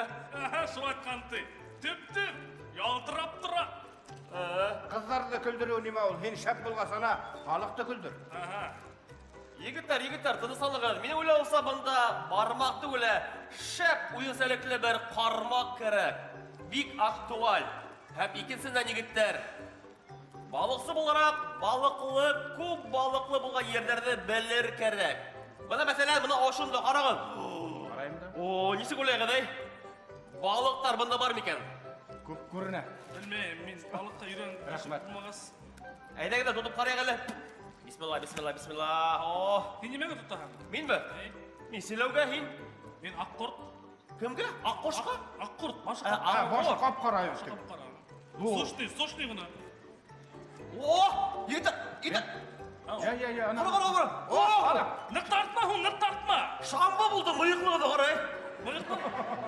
Әһә, шул айткан ти. Төп-төп, ялтырап тора. Ҡыҙҙарҙы көлдөрөү нимә ул? Һин шәп булғас, ана, халыҡты көлдөр. Әһә. Егеттәр, егеттәр, тыныс алығыҙ. Минең уйлауымса, бында бармаҡ түгел, ә шәп үҙенсәлекле бер ҡармаҡ кәрәк. Бик актуаль. Һәм икенсенән, егеттәр, балыҡсы булараҡ, балыҡлы, күп балыҡлы булған ерҙәрҙе белер кәрәк. Бына, мәҫәлән, бына ошонда ҡарағыҙ. Ҡарайым да. О, нисек уйлайғыҙ, эй? Балыҡтар бында бар микән? Күп күренә. Белмәйем, мин балыҡҡа өйрән Рәхмәт. булмағас. Әйҙәгеҙ ҙә тотоп ҡарайыҡ әле. Бисмилла, бисмилла, бисмилла. О, Һин нимәгә тотаһың? минме? Эй, Мин селәүгә һин. Мин аҡҡорт. Кемгә? Аҡҡошҡа? Аҡҡорт, башы Ә, ҡап-ҡара. Ә, башы ҡап-ҡара үҫте. Ҡап-ҡара. Бу. Сочный, сочный ғына. О, егеттәр, егеттәр. Я, я, я, ана. Ҡара, ҡара, ҡара. О, ана. Ныҡ тартма һуң, ныҡ тартма. Шамбы булды, мыйыҡлығы да ҡара, эй. Мыйыҡлы.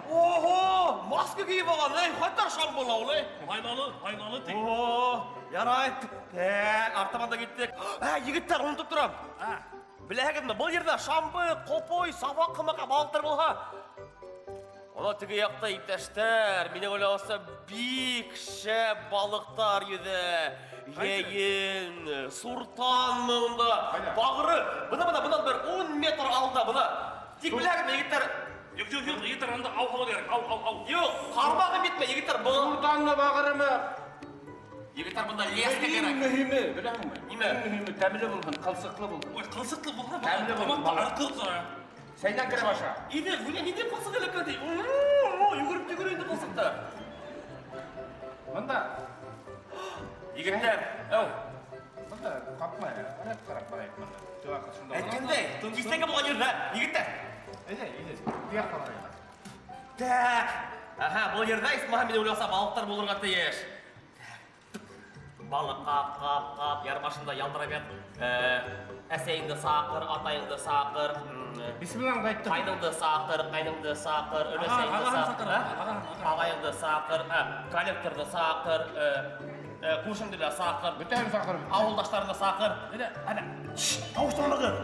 Ого, маска кейеп алған, эй, ҡайтар шамбы ла ул, эй. Һайлалы, һайлалы ти. О, ярай. Так, артабан да киттек. Ә, егеттәр, онотоп торам. Ә, Беләһегеҙме, был ерҙә шамбы, ҡопой, сабаҡ һымаҡ балыҡтар булһа, ана теге яҡта, иптәштәр, минең уйлауымса, бик шәп балыҡтар йөҙә. Йәйен, суртанмы унда, Ҡайҙа? бағыры. Бына, бына, бынан бер 10 метр алда, бына. Тик беләһегеҙме, егеттәр? Юҡ, юҡ, юҡ, егеттәр, анда ау һалыу кәрәк. Ау, ау, ау. Юҡ, ҡармағым етмәй, егеттәр, был Суртанлы бағырымы? Егеттәр, бында леска Иң кәрәк. мөһиме, беләһеңме? Нимә? Иң мөһиме тәмле булһын, ҡылсыҡлы булһын. Ой, ҡылсыҡлы булһа, Тәмле булһын, тамаҡта балыҡ. арҡырып тора. Сәйнән кереп аша. Иҙел, һиңә ниндәй ҡылсыҡ эләккән ти? Йүгереп йүгерә инде ҡылсыҡта. Бында. Егеттәр, әү. Бында ҡапмай, ҡарап ҡарап барайыҡ бында. Тыуаҡы шунда. Әйткәндәй, киҫтәгә булған ерҙә, егеттәр. Әйҙә, әйҙә, туяҡ барайыҡ. Так. Аһа, был ерҙә исмаһа минең уйлауымса балыҡтар булырға тейеш. Балыҡ ҡап, ҡап, ҡап, яр башында ялтырап ят. Әсәйеңде саҡыр, атайыңды саҡыр, Бисмиллаңды айттым. Ҡайныңды саҡыр, ҡайныңды саҡыр, өләсәйеңде Ағаһын саҡыр, саҡыр, ә? ағаһын, ағаһын. Ағайыңды саҡыр, коллекторҙы саҡыр, күршеңде лә саҡыр. Бөтәһен саҡыр. Ауылдаштарыңды саҡыр. Әйҙә, әнә, шш, тауыштанмағыҙ.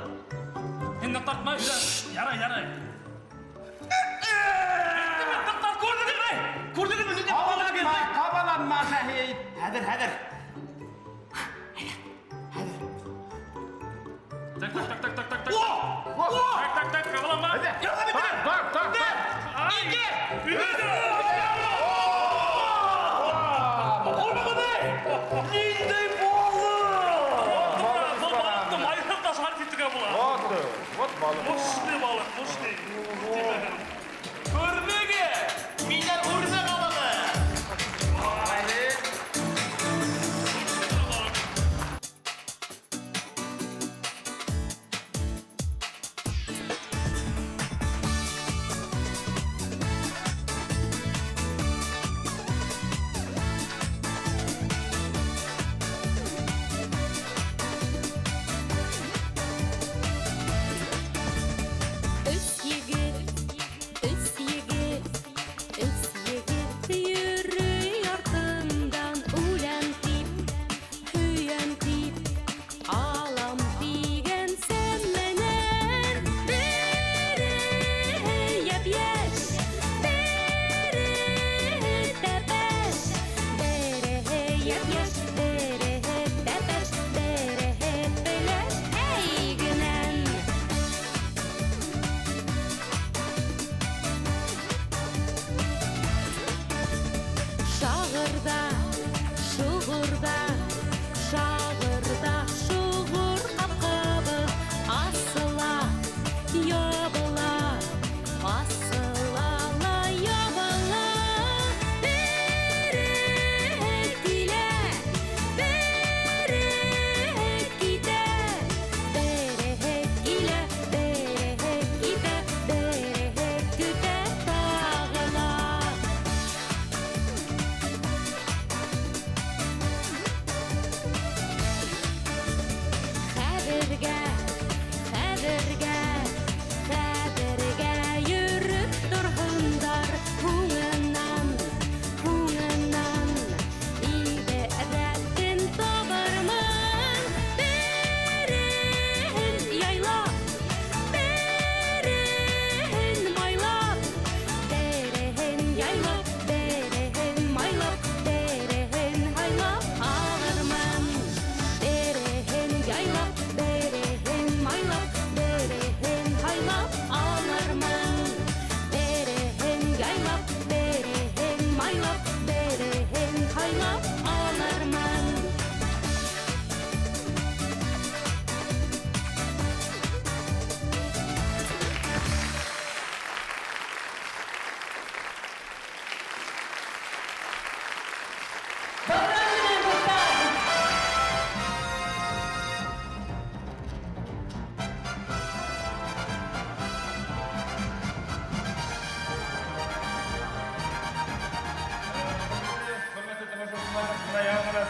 Һин ныҡ тартма, әйҙә. Ярай, ярай. Ныҡ тарт, күрҙегеҙме? Күрҙегеҙме? Ниндәй балыҡ Ҡабаланма, икән? ҡабаланма, Шәһит. Хәҙер, хәҙер. Так, так, так, так, так, так, так. О! О! Так, так, так, ҡабаланма. Әйҙә. Ярҙам итегеҙ! Бар, бар, бар. Ай! Ике! Өйҙә! Ҡурҡмағыҙ, эй! Ниндәй балыҡ! Был балыҡты майһыҙ ҙа шығарып китергә була. Вот, вот балыҡ. Мощный балыҡ, мощный. Күрҙегеҙ? Минән үрнәк алығыҙ!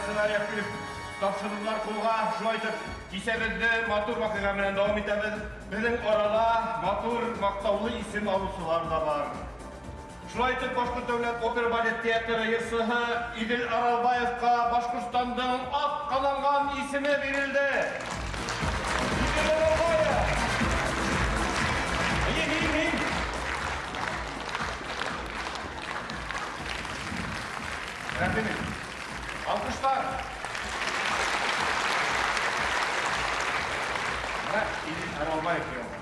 сценарий килеп тапшырҙылар ҡулға. Шулай итеп, кисәбеҙҙе матур ваҡиға менән дауам итәбеҙ. Беҙҙең арала матур, маҡтаулы исем алыусылар ҙа бар. Шулай итеп, Башҡорт дәүләт опера балет театры йырсыһы Иҙел Аралбаевҡа Башҡортостандың аҡ ҡаҙанған исеме бирелде. Иҙел Аралбаев! Эйе, мин, мин. Рәхим ит. Алҡыштар. Бына Иҙел Аралбаев яуап.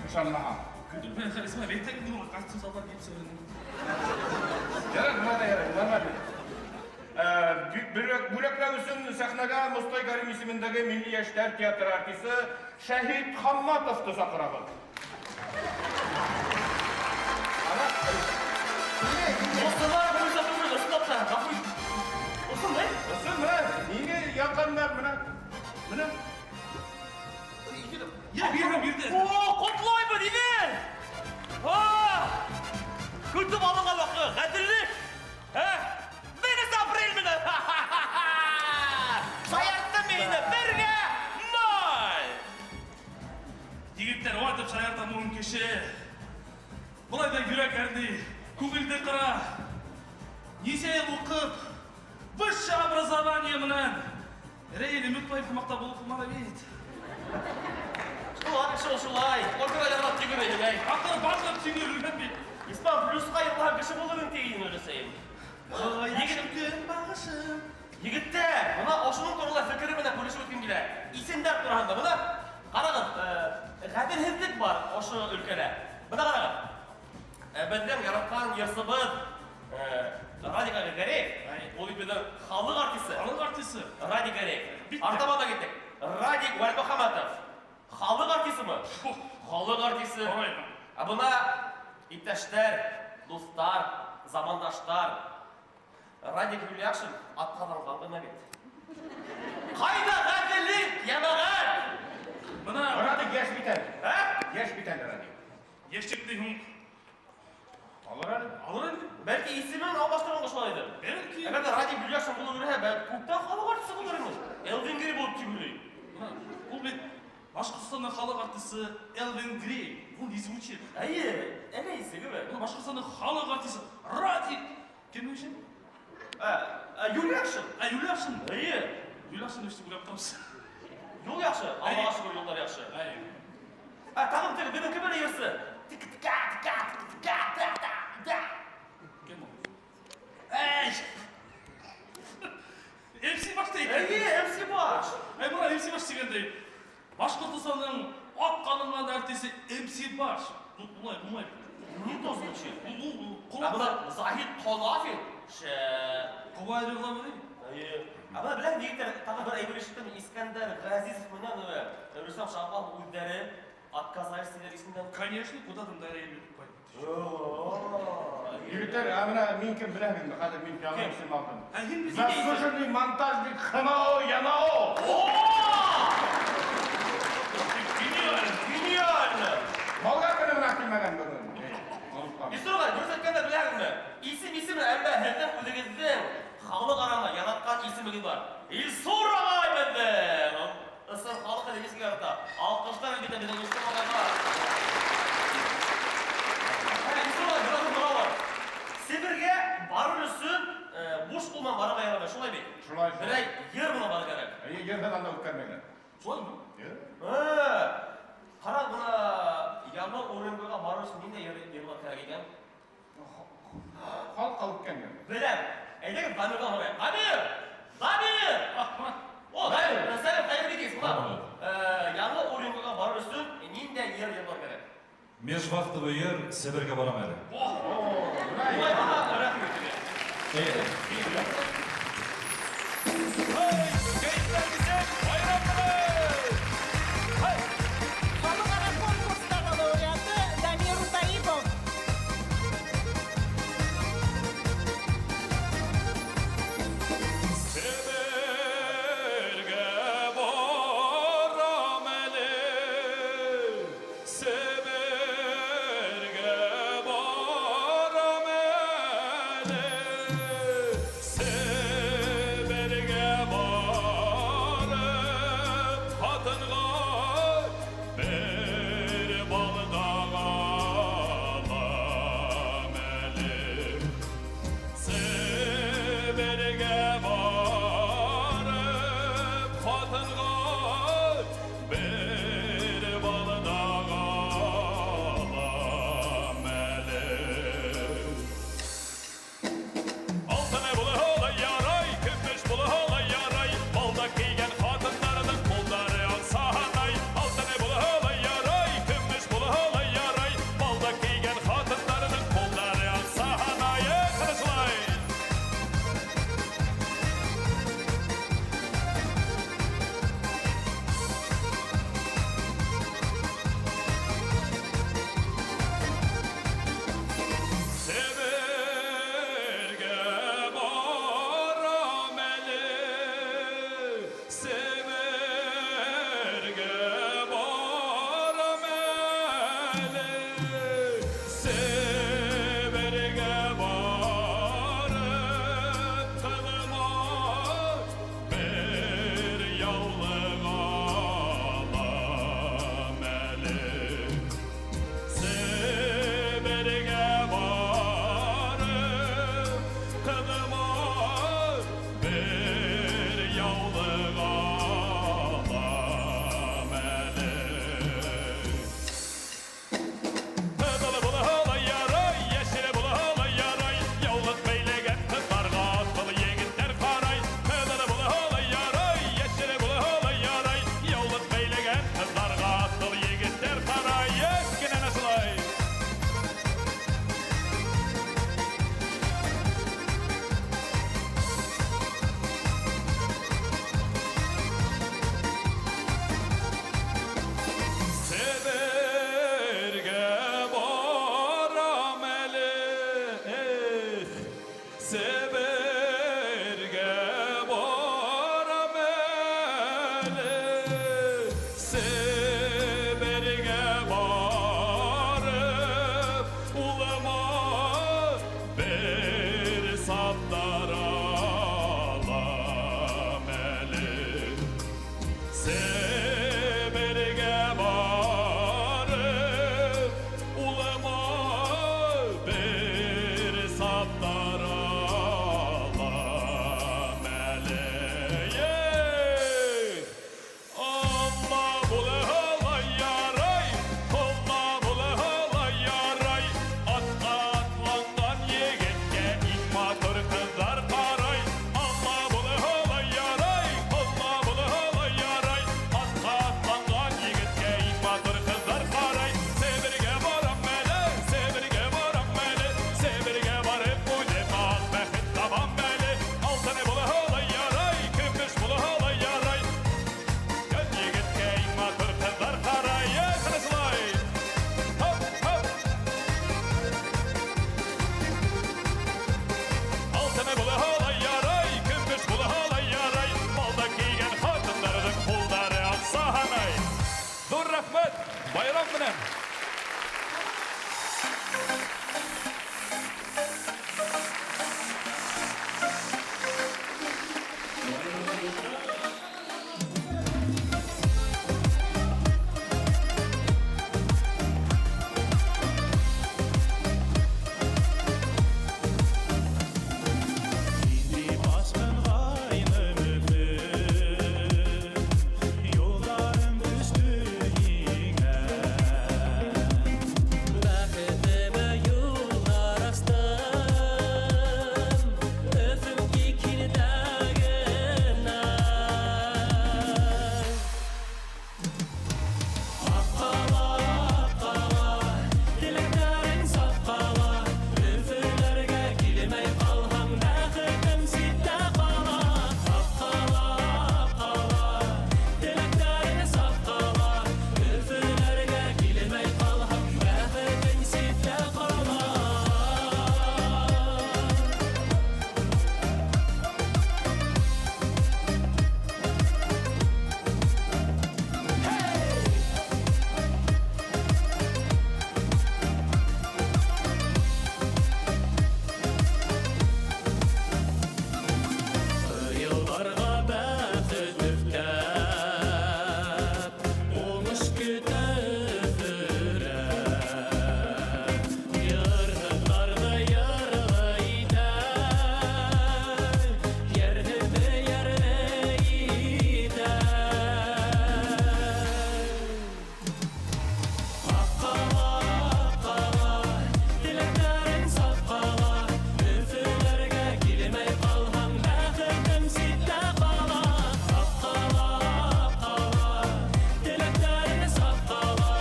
Ышанмаһаң. Көтөлмәгән хәл, Исмәғил, әйтәк инде ул, костюм салбар кейеп сығыр. Ярар, бына да ярай, нормально. Бүләкләү өсөн сәхнәгә Мостай Кәрим исемендәге Милли йәштәр театры артисы Шәһит Хамматовты саҡырабыҙ. Ҡустылар буйынса түгел, ысынлап та, ғәфү ит. Ысынмы? Ысынмы? Ниңә яҡындар, бына. Бына. Я бирҙе, бирҙе. О, ҡотлайбыҙ, Иҙел! Көтөп алынған ваҡыт, ғәҙеллек! Ә? Беренсе апрель менән! Шаярттым мин инде, 1-0! Егеттәр, улайтып шаярта моң кеше. Былай ҙа йөрәк әрней, күңелде ҡыра. Нисә йыл уҡып, высшее образование менән Рәйле Мөтбаев маҡтап булып булманы бит. Шулай, шул, шулай. Опера йырлап тигеҙ инде, әй. Аҡыр башлап тигеҙ бит. Исман плюсҡа йырлаған кеше булыр инде тигән өләсәйем. Егет бағышым. Егеттәр, бына ошоноң турала фекере менән бүлешеп үткем килә. Исемдәр тураһында. Бына ҡарағыҙ, ғәҙелһеҙлек бар ошо өлкәлә. Бына ҡарағыҙ. Беҙҙең яратҡан йырсыбыҙ, Радик Гәрәев, ул бит беҙҙең халыҡ артисы. Халыҡ артисы. Радик Гәрәев. Битте. Артабан да киттек. Радик Вәлмөхәмәтов. Халыҡ артисымы? Фух. Халыҡ артисы. Ой. Ә бына иптәштәр, дуҫтар, замандаштар. Радик Юльяшин атҡаҙанған ғына бит. Ҡайҙа ғәҙеллек, йәмәғәт? Бына Радик йәш бит әле. Ә? Йәш бит әле Радик. Йәшлек тиһең. Алыр әле. Алыр әле. Бәлки исемен алмаштырған шулайҙыр. Бәлки. Әгәр ҙә Радик Юльяшин булып йөрөһә, бәлки күптән халыҡ артисы булыр ине. Элвин Грей булып тигеҙләй. Бына, ул бит Башҡортостандың халыҡ артисы Элвин Грей. Ул не звучит. Әйе, әле исеме. Бына Башҡортостандың халыҡ артисы Радик. Кем өсөн? Юльяшин. Ә, Юльяшин. Әйе. Юльяшин өсөн уйлап тапсы. Юл яҡшы, Аллаға шөкөр, юлдар яҡшы. Әйе. Тағын теге беҙҙең кем әле йырсы? Тик-тика, тика, тика, та, та, та. Кем ул? Әй! MC Баш тейген. Әйе, MC Баш. Әй, бына MC Баш тигәндәй. Башҡортостандың ат ҡаҙанған артисы MC Баш. Ну, улай булмай бит. Не то звучит. Ну, ну, Ә ҡолаҡ бына Заһид Ҡонафин. Шә. Ҡобайыр йырлап ни? Әйе. Ә бына беләһең, егеттәр, тағы бер әйбер ишеттем. Искәндәр Ғәзизов менән Рөстәм Шаһбалов үҙҙәре отказались тигән исемдән. Конечно, куда там Дарья Юрьевна? Егеттәр, ә бына мин кем беләһегеҙме? Хәҙер мин яңы исем алдым. Ә һин бит Заслуженный монтажник ХМАО ЯНАО. О! Гениально! Гениально! Болгарканы бына килмәгән бөгөн. Илсур ағай, дөрөҫ әйткәндә беләһеңме? Исем исем, әммә һеҙҙең үҙегеҙҙең халыҡ араһында яратҡан исемегеҙ бар. Илсур ағай беҙҙең. Ысын халыҡ әле нисек ярата. Алҡыштар әлбиттә беҙҙең Илсур ағайға. Илсур ағай, бер аҙ һорау бар. Себергә барыр өсөн, буш ҡул менән барырға ярамай, шулай бит? Шулай, шулай. Берәй йыр менән барыр кәрәк. Эйе, йырҙан анда үткәрмәйҙәр. Шулаймы? Йыр. Ҡара, бына Яңы Уренгойға барыр өсөн ниндәй йырлар кәрәк икән? Халыҡҡа үткән йыр. Беләм. Әйҙәгеҙ Дамирҙан һорайыҡ. Дамир! Дамир! Ахмат. О, Дамир, сәләм, хәйерле кис. Бына, Яңы Уренгойға барыр өсөн ниндәй йыр йырлар кәрәк? Межвахтовый йыр Себергә барам әле. Улай булһа, рәхим итегеҙ. Әйе. Кәйефләр кисеп, байрам менән! Халыкара конкурстағы лауреаты Дамир Таипов. Себергә барам әле, Себергә барам әле, Себергә Себергә барам әле, Себергә барып, улыма бер саптар алам әле. Себергә барып, улыма бер саптар алам әле. Ей! Алла була алай ярай, Алла була алай ярай. Атка атланган егеткә иң матур кызлар карай. Алла була алай ярай, Алла була алай ярай. Атка атланган егеткә иң матур кызлар карай. Себергә барам әле, Себергә барам әле, Себергә барып үзем ак бәхет табам әле. Алтыны була алай ярай, көмеш була алай ярай. Көн егеткә иң матур кызлар карай. Эй, шулай. Хоп, хоп. Алтыны була алай ярай, көмеш була алай ярай. Балда кигән хатыннарның куллары аксаһанай. Ҙур рәхмәт, байрам менән. Бәхетемә юллар астым, Өфем килдә генә. Ак кала, теләкләрең саф кала, Өфөләргә килмәй калһаң, бәхетем ситтә кала. Ак кала, теләкләрең саф кала, Өфөләргә килмәй калһаң, бәхетең ситтә кала. Елларга бәхет өфтәп, уңыш көтә өфөрәп. Йырһытларны йырлы итә, йәрһене йәрле итә. Ак кала, теләкләрең саф кала, Өфөләргә килмәй калһаң, бәхетем ситтә кала. Ак кала, теләкләрең саф кала,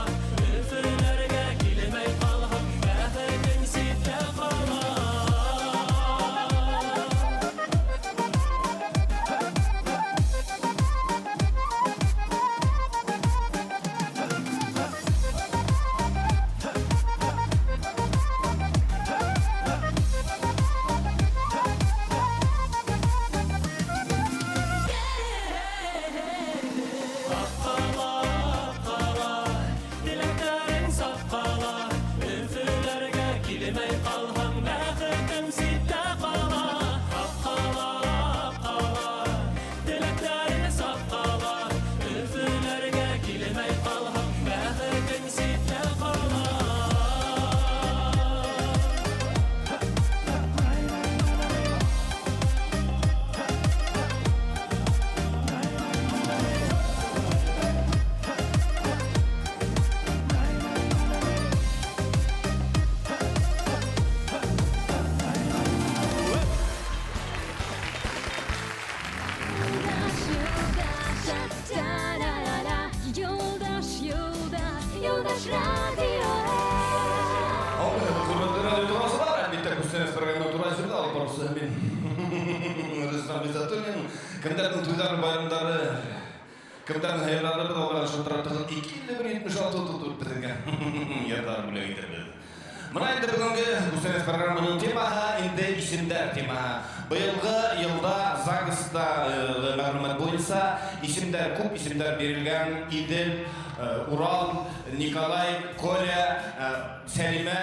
Өфөләргә килмәй калһаң, бәхетең ситтә кала. Теләкләрең саф кала, Өфөләргә килмәй калһаң, бәхетем ситтә кала. Ак кала, теләкләрең саф кала, Өфөләргә килмәй калһаң, бәхетең ситтә кала. Юлдаш, юлдаш, та-ра-ра-ра. Юлдаш, юлдаш, юлдаш радио. Хөрмәтле радио тыңлаучылар, әлбиттә, күстәнәс программа тура эфирҙә алып барыусы мин Рөстәм Ғиззәтуллин. Кемдәрҙең туйҙары, байрамдары, кемдәрҙең һыйырҙары беҙ уларға шылтыратығыҙ 251 76 34 беҙгә йырҙар бүләк итербеҙ. Мына инде бөгөнгө Күстәнәс программаның темаһы инде исемдәр темаһы. Быйылғы йылда ЗАГСта мәгълүмат буйынса исемдәр күп исемдәр бирелгән: Идел, Урал, Николай, Коля, Сәлимә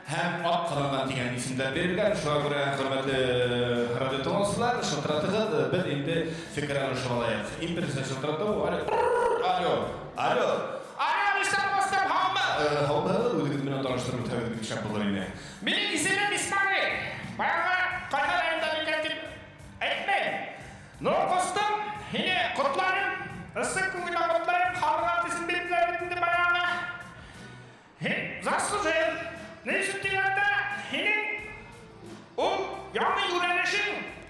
һәм ат ҡаҙанған тигән исемдәр бирелгән. Шуға күрә, хөрмәтле радио тыңлаусылар, шылтыратығыҙ, беҙ инде фекер алышып алайыҡ. Иң беренсе шылтыратыу. Алло, алло, алло. Алло, Рөстәм ҡустым, һаумы? Һаумыһығыҙ, үҙегеҙ менән таныштырып үтһәгеҙ бик шәп булыр ине. Минең исемем Исмәғил. Баяғы ҡайһы райондан икән тип әйтмәйем. Ну, ҡустым, һине ҡотлайым. Ысын күңелдән ҡотлайым. Халыҡ артисын бирҙеләр бит инде баяғы. Һин заслужил. Ни өсөн тигәндә, һинең ул яңы йүнәлешең,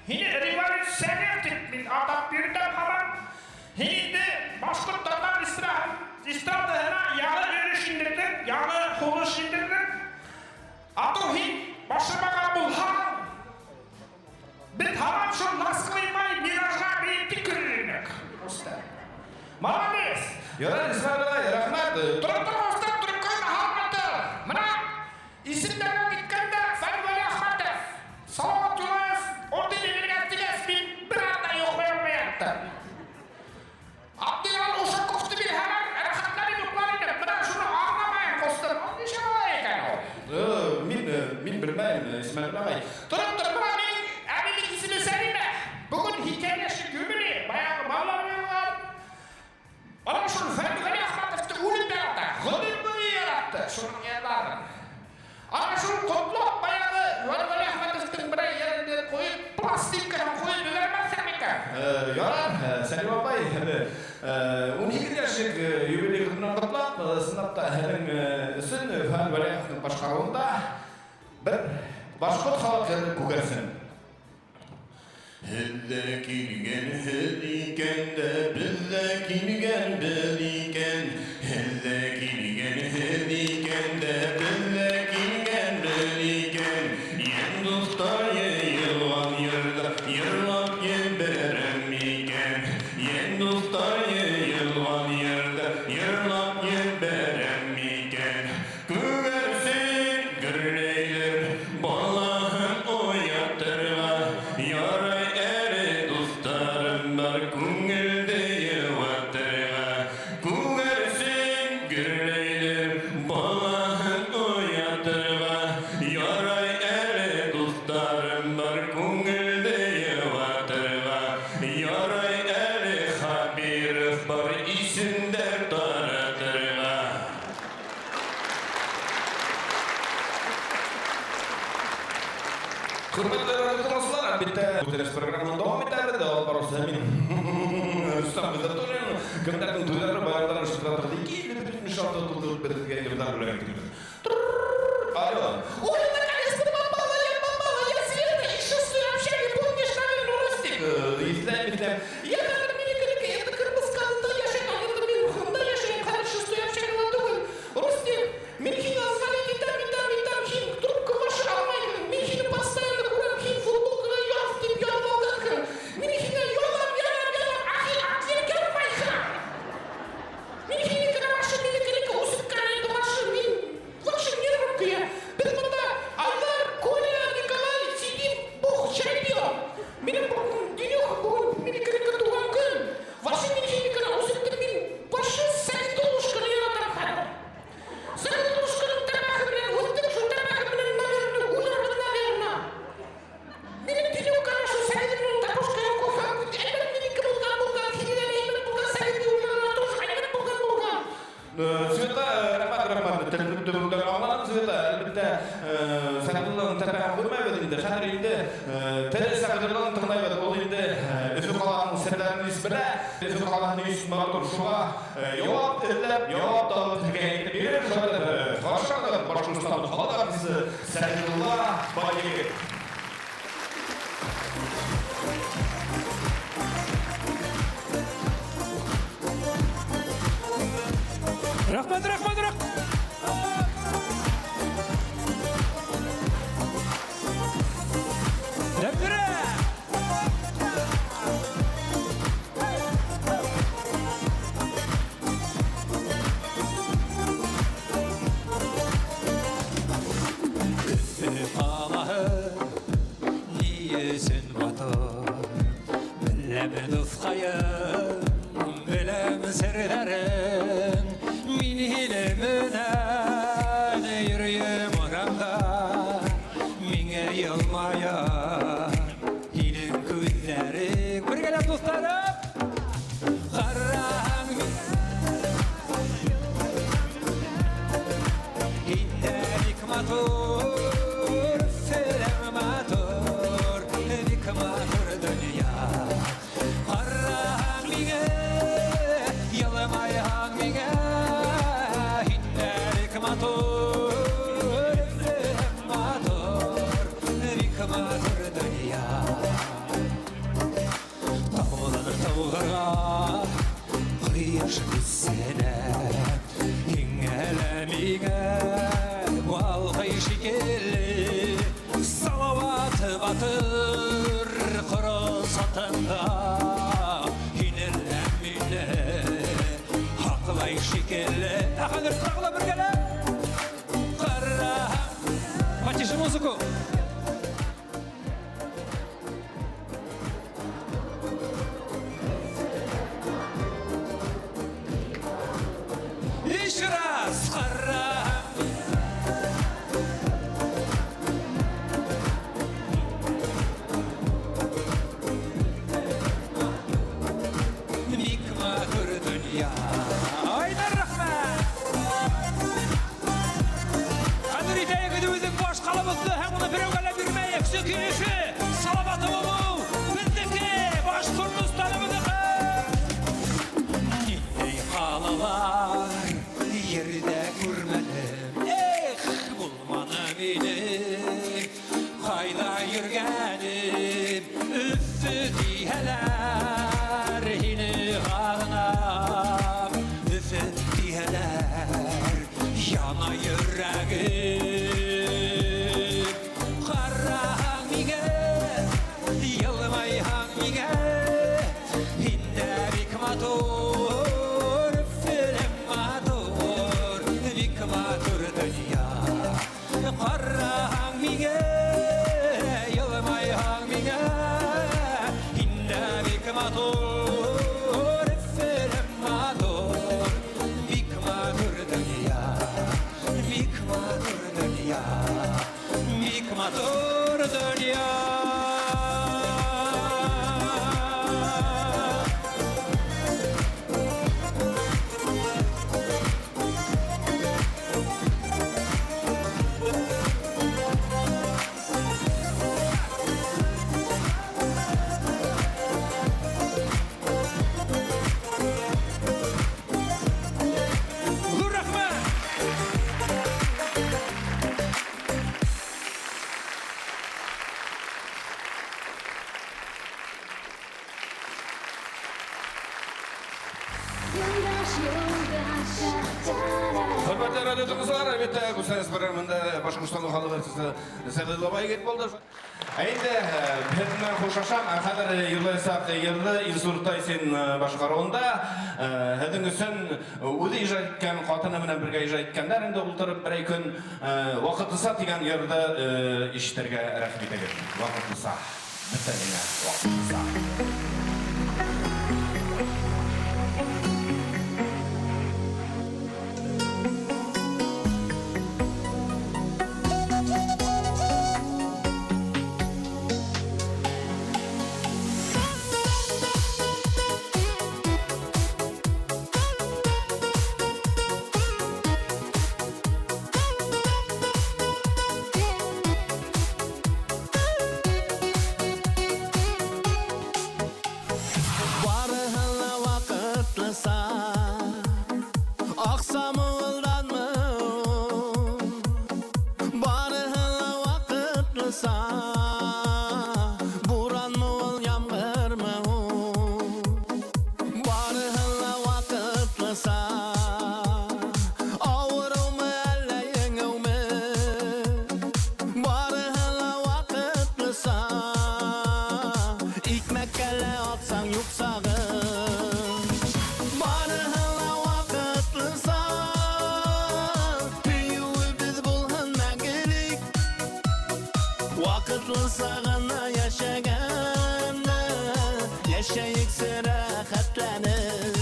һине революционер тип мин атап йөрөтәм һаман. Һин инде башҡорт татар эстрадаһына яңы өлөш индерҙең, яңы һулыш индерҙең. Атыу һин башламаған булһаң, беҙ һаман шул ласковый май миражға бейеп көрөр инек, ҡустым. Молодец! Ярар, Исмәғил ағай, рәхмәт. Тороп тор, ҡустым, тороп ҡалма, һаумы тор. Мына исемдәргә киткәндә Фән Вәлиәхмәтов, Салават Юлаев ордены биргән тигәс, мин бер аҙна йоҡлай алмай яттым. Абдулла Ушаковты мин һаман рәхәтләнеп йоҡлар инем. Мына шуны аңламайым, ҡустым. Ул нисә бала икән ул? Мин белмәйем, Исмәғил ағай. Тороп тор, бына минең әбейҙең исеме Сәлимә. Бөгөн 80 йәшлек юбилей, баяғы балалар йыйылған. Ана шул Фән Вәлиәхмәтовты үлеп ярата, ғүмер буйы яратты шуның йырҙарын. Ана шул ҡотлап баяғы Фән Вәлиәхмәтовтың берәй ерен ҡуйып, пластинкаһын ҡуйып ебәрмәҫһең микән? Ярар, Сәлимә апай, 18 йәшлек юбилей менән ҡотлап, ысынлап та һеҙҙең өсөн Фән Вәлиәхмәтовтың башҡарыуында бер башҡорт халыҡ йыры күгәрсен. Һеҙ ҙә килгән һеҙ икән дә, беҙ ҙә килгән беҙ икән. Һеҙ ҙә килгән һеҙ икән дә, беҙ ҙә килгән беҙ икән. Йән дуҫтай йыйылған йырҙа йырлап ебәрәм икән. Йән дуҫтай йыйылған йырҙа йырлап ебәрәм икән. Күгәрсен гөрләйҙер балаһын уятырға. Ярай әле дуҫтарым бар күңелде йыуатырға. Күгәрсен гөрләйҙер балаһын уятырға. Ярай әле дуҫтарым бар күңелде йыуатырға. Ярай әле Хәбиров бар исемдәр таратырға. Хөрмәтле радио тыңлаусылар, әлбиттә, Күстәнәс программасын дауам итәбеҙ. Алып барыусы мин, Рөстәм Ғиззәтуллин. Кемдәрҙең туйҙары, байрамдары шылтыратығыҙ: 251 76 94 беҙгә йырҙар бүләк итегеҙ. Алло. Ой, наконец-то попала, я попала, я Света из шестой общаги, помнишь, наверное, Рустик? Иҫләйем, иҫләйем. Я хәҙер минеке, это Ҡырмыҫҡалыда йәшәйем, это мин унда йәшәйем, хәҙер шестой общагала түгел. Рустик, мин һиңә звонить итәм, итәм, итәм, һин трубка башы алмайһың, мин һине постоянно күрәм, һин футболкала яҙ тип яҙып алғанһың. Мин һиңә янам, янам, янам, ә һин ответ алмайһың. Мин һинекенә башы, минекенеке үсеп кенә башы, мин вообще нервым көйә. Беҙ бында Айҙар, Коля, Николай сидим, бух, чәй пьем. Минең бөгөн денек, бөгөн минекенеке тыуған көн. Вообще мин һинекенә үсеп мин вообще Сәйҙуллушканы яратам хәҙер. Сәйҙуллушканың тәмәке менән үҫтек, шул тәмәке менән, наверное, үлербеҙ, наверное. Минең денек ана шул Сәйҙулланың тапушкаһын ҡуйһаң, әйбәт минеке булған булған, һинең әле әйбәт булған, Сәйҙулланың тоже әйбәт булған булған. Света, рәхмәт, рәхмәт. Телеңде төбөңдән аңланым, Света. Әлбиттә, Сәғдулланың тәпәһен ҡуймайбыҙ инде. Хәҙер инде тере Сәғдулланы тыңлайбыҙ. Ул инде Өфө ҡалаһының серҙәрен белә. Өфө ҡалаһының өсөн матур шуға яуап эҙләп, яуап табып һеҙгә әйтеп бирер. Шулай ҙа Башҡортостан Башҡортостан халыҡ артисы Сәғдулла Байегет. Рәхмәт, рәхмәт, рәхмәт. Дәптәрә! өсөн матур. Беләм, дуҫҡайым, беләм серҙәрен. Мин һинең менән йөрөйөм урамда. Миңә йылмая һинең күҙҙәрең. Бергәләп, дуҫтарым! Ҡараһаң һин дә бик матур, Өфөләм матур, бик матур донъя. Ҡараһаң миңә, йылмайһаң миңә, һин дә бик матур, Өфөләм матур, бик матур донъя. Тауҙан тауҙарға ҡояш күсенә, һиңә лә миңә балҡый шикелле. Салауат батыр ҡорос атында һине лә мине һаҡлай шикелле. Ә хәҙер тағы ла бергәләп. Ҡараһаң. Потише музыку. Еще раз. Ҡараһаң. Бик матур донъя. Айдар, рәхмәт! Хәҙер итәйек инде үҙең баш ҡалабыҙҙы һәм уны берәүгә лә бирмәйек. Сөнки Өфө Салаваты булыу беҙҙеке, Башҡортостаныбыҙҙыҡы. Ниндәй ҡалалар ерҙә күрмәнем. Эх, булманы минең ҡайҙа йөрөгәнем. Өфө тиһәләр, һине һағынам. Өфө тиһәләр, яна йөрәгем. Ҡараһаң миңә, йылмайһаң миңә, һин дә бик матур, Өфөләм матур, бик матур донъя. Ҡараһаң миңә, йылмайһаң миңә, һин дә бик матур, Өфөләм матур, бик матур донъя, бик матур донъя, бик матур донъя. Ҙур рәхмәт! Юлдаш, юлдаш, Хөрмәтле радио тыңлаусылар, әлбәттә, Күстәнәс программында Башҡортостан халыҡ артисы Сәғдулла Байегет булды. Ә инде беҙ менән хушлашам. Ә хәҙер йырлайсаҡ йырҙы Илсур Тайсин башҡарыуында. Һеҙҙең өсөн үҙе ижад иткән, ҡатыны менән бергә ижад иткәндәр инде ултырып берәй көн Ваҡытлыса тигән йырҙы ишетергә рәхим итегеҙ. Ваҡытлыса. Бөтә нимә ваҡытлыса. Ваҡытлыса ғына йәшәйек. яшәгәндә яшәйек рәхәтләнеп.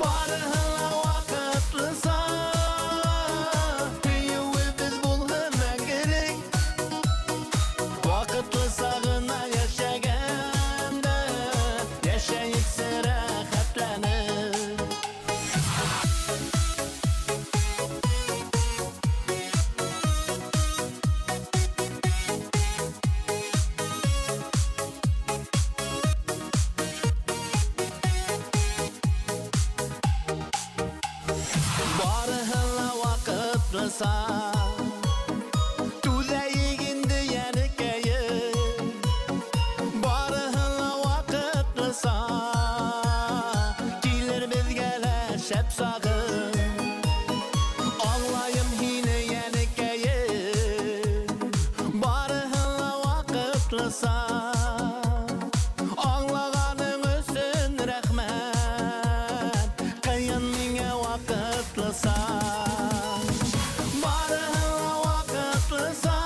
Барыһы ла ваҡытлыса, һөйөүебеҙ булһын мәңгелек. Ваҡытлыса ғына йәшәгәндә йәшәйек рәхәтләнеп. Барыһы ла ваҡытлыса, түҙәйек инде йәнекәйем. Барыһы ла ваҡытлыса, килер беҙгә лә шәп сағы. Аңлайым һине, йәнекәйем. Барыһы ла ваҡытлыса, аңлағаның өсөн рәхмәт. Ҡыйын миңә ваҡытлыса. Барыһы ла ваҡытлыса,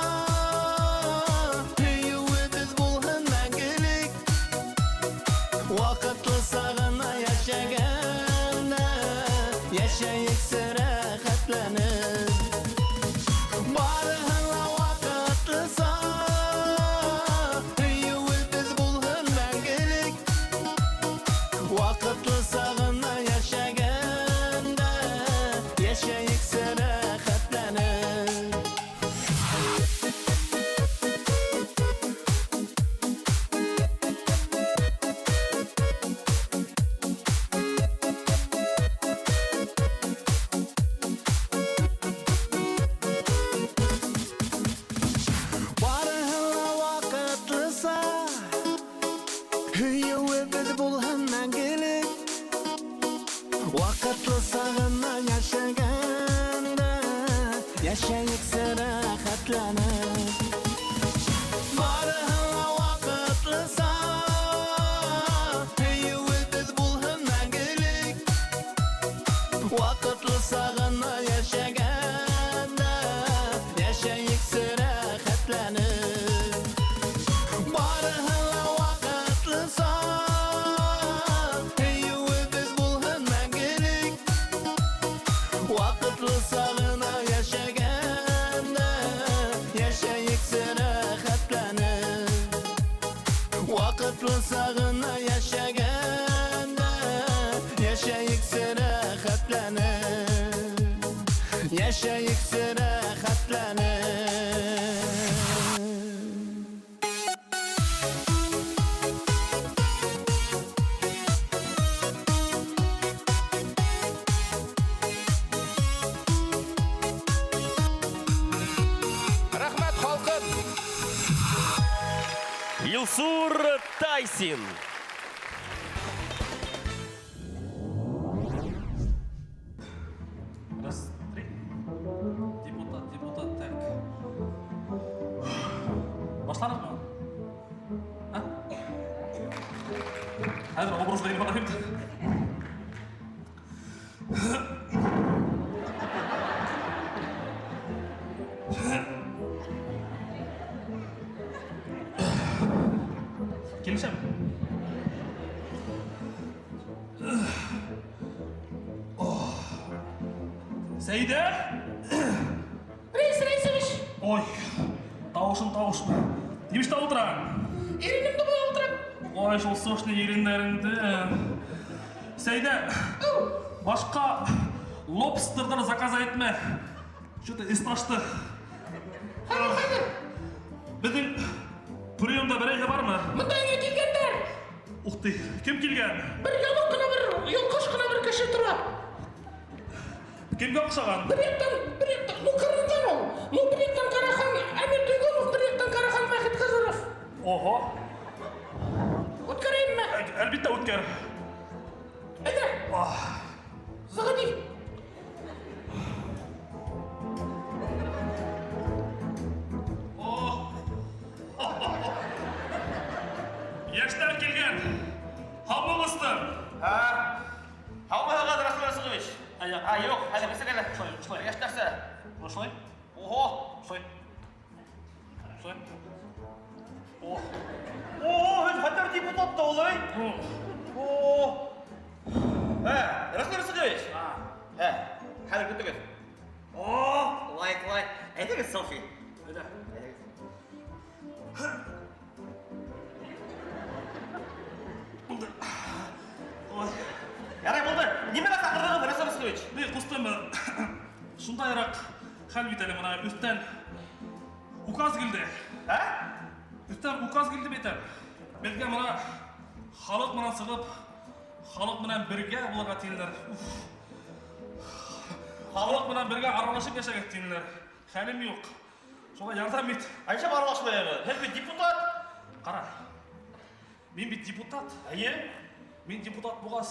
һөйөүебеҙ булһын мәңгелек. Ваҡытлыса ғына йәшәгәндә йәшәйек рәхәтләнеп. Барыһы ла ваҡытлыса, һөйөүебеҙ булһын мәңгелек. Ваҡытлыса ғына йәшәгәндә йәшәйек рәхәтләнеп. Барыһы ла ваҡытлыса, һөйөүебеҙ булһын мәңгелек. Ваҡытлыса ғына йәшәгәндә йәшәйек рәхәтләнеп. Барыһы ла ваҡытлыса, һөйөүебеҙ булһын мәңгелек. Ваҡытлыса ғына йәшәгәндә йәшәйек рәхәтләнеп. Барыһы ла ваҡытлыса, һөйөүебеҙ булһын мәңгелек. Ваҡытлыса ғына йәшәгәндә йәшәйек рәхәтләнеп. Ваҡытлыса ғына йәшәгәндә йәшәйек рәхәтләнеп. Йәшәйек рәхәтләнеп. Рәхмәт, халҡым! Илсур Тайсин. Раз, три. Депутат, депутат, так. Башланыҡмы? А? Хәҙер образға инеп алайым. Килешәм. Сәйдә! Рәис Рәисович, Ой, тауышым тауыш. Нимештә ултыраң? иренемде буяп ултырам. Ой, шул сочный ирендәреңде. Сәйдә, башҡа лобстерҙар заказ итмә. Что-то эс ташты. Хәҙер, хәҙер. Беҙҙең приемда берәйһе бармы? Бында өйгә килгәндәр. Ух ты, кем килгән? Бер ябыҡ ҡына бер, йолҡош ҡына бер кеше тора. Кемгә оҡшаған? Бер яҡтан, бер яҡтан, ну ҡырынған ул. Ну бер яҡтан ҡараһаң Әмир Туйгунов, бер яҡтан ҡараһаң Вахит Хызыров. Ого. Үткәрәйемме? Әлбиттә үткәр. Әйҙә. Заходи. О! Йәштәр килгән. Һаумыһығыҙ? Һа? Һаумыһығыҙ, Расул Расулович. Аяҡ. А, юҡ, әле бесек әле. Шулай, шулай. Йәш нәрсә? Шулай? Ого. Шулай. Шулай. О. депутат та ул, эй. О. Ә, Рәсүл Рәсүлович. Ә, хәҙер көтөгөҙ. О, лайк, лайк. Әйҙәгеҙ селфи. Әйҙә. Булды. Ой. Ярай, булды. Нимәгә саҡырҙығыҙ, Рәсүл Рәсүлович? Ни, ҡустым, шундайыраҡ хәл бит әле мына өҫтән указ килде. Ә? Өҫтән указ килде бит әле. Беҙгә мына халыҡ менән сығып, халыҡ менән бергә булырға тинеләр. Уф. Халыҡ менән бергә аралашып йәшәргә тинеләр. Хәлем юҡ. Шуға ярҙам ит. Ә нишләп аралашмайһығыҙ? Һеҙ бит депутат. Ҡара. Мин бит депутат. Эйе. Мин депутат булғас,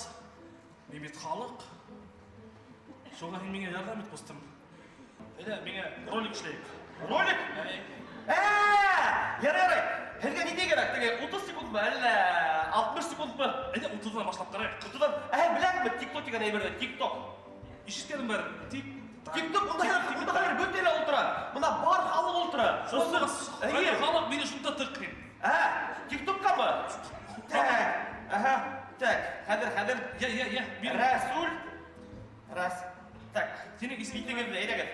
мин бит халыҡ. Шуға һин миңә ярҙам ит, ҡустым. Әйҙә, миңә ролик эшләйек. Ролик? Әй. Ә, ярай, ярай. Һеҙгә ниндәй кәрәк? Теге 30 секундмы, әллә 60 секундмы? Әйҙә, 30-ҙан башлап ҡарайыҡ. 30-дан. Ә, беләһеңме TikTok тигән әйберҙе? TikTok. Ишеткәнем бар. Тик TikTok унда хәҙер бөтә лә ултыра. Бына бар халыҡ ултыра. Шунда халыҡ мине шунда тыҡҡын. Ә, TikTokҡамы? Так. Аһа. Так, хәҙер, хәҙер. Я, я, я. Бир. Рәсүл. Рас. Так. Һинең исемең Итегеҙҙе әйҙәгеҙ.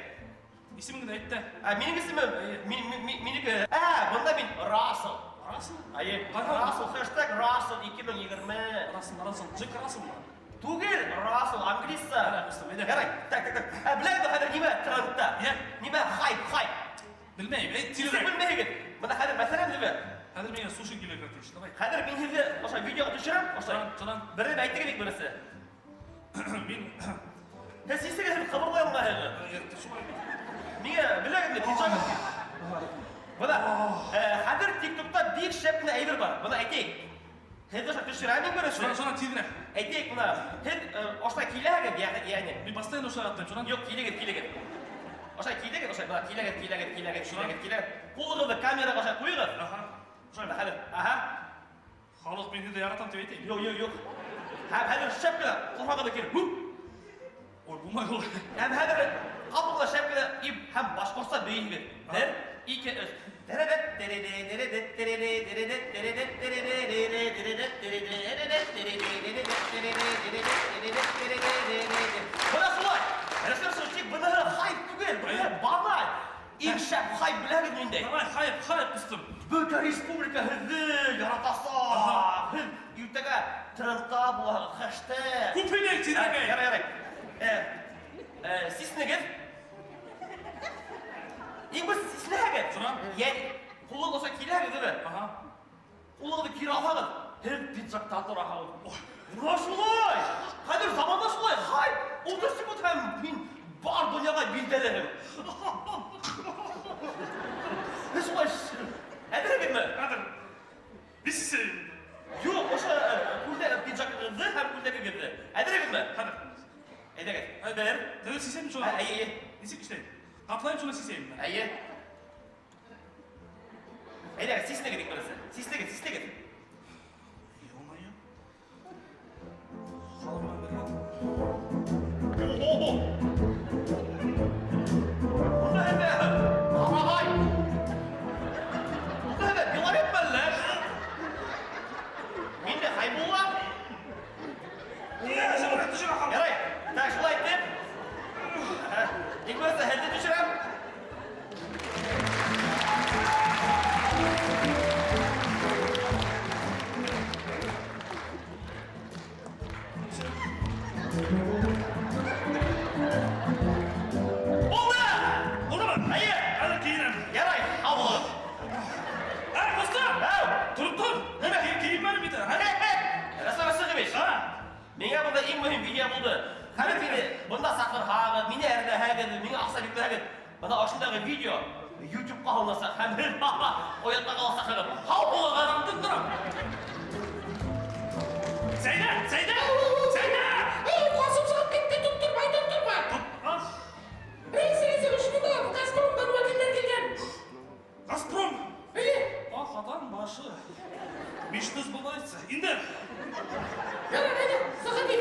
Исемеңде әйт тә. Ә, минең исемем? Минеке. Ә, бында мин Расул. Расул? Әйе. Ҡайһы? Расул, хэштег Расул 2020. Расул, Расул. Джек Расулмы? Түгел, Расул, англисса. Әнә, ҡустым, әйҙә. Ярай, так, так, так. Ә, беләһеңме хәҙер нимә трендта? Йә. Нимә хайп, хайп? Белмәйем, әйт, Сез тиҙерәк. белмәйһегеҙ. Бына хәҙер мәҫәлән нимә? Хәҙер миңә суши килергә тейеш. Давай. Хәҙер мин һеҙҙе ошо видеоға төшөрәм, ошо. Шунан. Берҙәм әйтегеҙ бит беренсе. Мин Һеҙ сисегеҙ, һеҙ ҡыбырлай алмайһығыҙ. Шулай. Миңә беләһегеҙме, пиджак. Бына, хәҙер TikTokта бик шәп кенә әйбер бар. Бына әйтәйек. Һеҙ ошо төшөрәм мин беренсе. Шунан, шунан тиҙерәк. Әйтәйек, бына, һеҙ ошолай киләһегеҙ, ягъни. Мин постоянно ошолай атлайым, шунан. Юҡ, килегеҙ, килегеҙ. Ошолай килегеҙ, ошолай, бына, килегеҙ, килегеҙ, килегеҙ, килегеҙ, килегеҙ. Ҡулығыҙҙы камераға ошолай ҡуйығыҙ. Аһа. Шулай, хәҙер, аһа. Халыҡ мин һеҙҙе яратам тип әйтәйем. Юҡ, юҡ, юҡ. Һәм хәҙер шәп кенә ҡорһағыҙҙы кире. Һу! Ой, булмай ул. Һәм хәҙер ҡапыл ғына шәп кенә ип һәм башҡортса бейегеҙ. Бер, ике, өс. Бына шулай. Рәсүл Рәсүл, тик быныһы хайп түгел, быныһы баналь. Иң шәп хайп беләһегеҙ ниндәй? Давай, хайп, хайп, ҡустым. Бөтә республика һеҙҙе яратасаҡ. Һеҙ иртәгә трендта булаһығыҙ, хэштег. Күп һөйләйек, тиҙерәк әйт. Ярай, ярай. Сисенегеҙ. Иң беренсе сисенәһегеҙ. Шунан? Йән, ҡулығыҙ ошо киләһегеҙ, түгелме? Аһа. Ҡулығыҙҙы кире алһағыҙ, һеҙ пиджактан тораһығыҙ. Бына шулай. Хәҙер заманда шулай. Хайп. 30 секунд һәм мин бар донъяға билдәлеһем. Һеҙ шулай әҙерһегеҙме? Әҙер. Нисек? Юҡ, ошо күлдәк, пиджагығыҙҙы һәм күлдәгегеҙҙе. Әҙерһегеҙме? Хәҙер. Әйҙәгеҙ. Бер. Тәүҙә сисәм шуны. Әйе, әйе. Нисек эшләйем? Ҡаплайым шуны сисәйем. Әйе. Әйҙәгеҙ, сисенегеҙ иң беренсе. Сисенегеҙ, сисенегеҙ. Ё-моё. Халыҡ менән бергә. О-о-о! Бында һеҙҙә ҡарағай. Бында һеҙҙә Белорет мәллә? Мин дә Хәйбулла. Ярай, так, шулай итеп. Иң беренсе һеҙҙе төшөрәм. Булды! Булдымы? Әйе. Хәҙер кейенәм. Ярай, һау булығыҙ. Әй, ҡустым! Әү! Тороп тор! Нимә? Кейенмәнем бит әле. Рәсүл Рәсүлович. А? Миңә бында иң мөһим видео булды. Хәҙер мине бында саҡырһағыҙ, мине әрләһәгеҙ, миңә аҡса бирмәһәгеҙ, бына ошондағы видео YouTubeҡа һалынасаҡ һәм һеҙ оятҡа ҡаласаҡһығыҙ. Һау булығыҙ! Тотоп торам. Сәйҙә, Сәйҙә, Сәйҙә! Эй, ҡасып сығып китте, тоттормай, тоттормай. Тот, Рәис Рәисович, бында Газпромдан вәкилдәр килгән. Газпром? Эйе. Ах, атаң башы. Мечты сбывается. Инде. Ярай, әйҙә, заходи.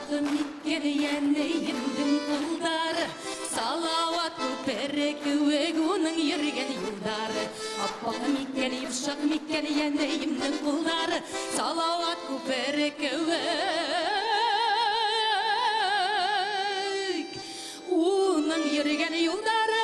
Йомшаҡ микән йәнәйемдең ҡулдары, Салауат күпере кеүек уның йөрөгән юлдары. Аппаҡ микән, йомшаҡ микән йәнәйемдең ҡулдары, Салауат күпере кеүек уның йөрөгән юлдары.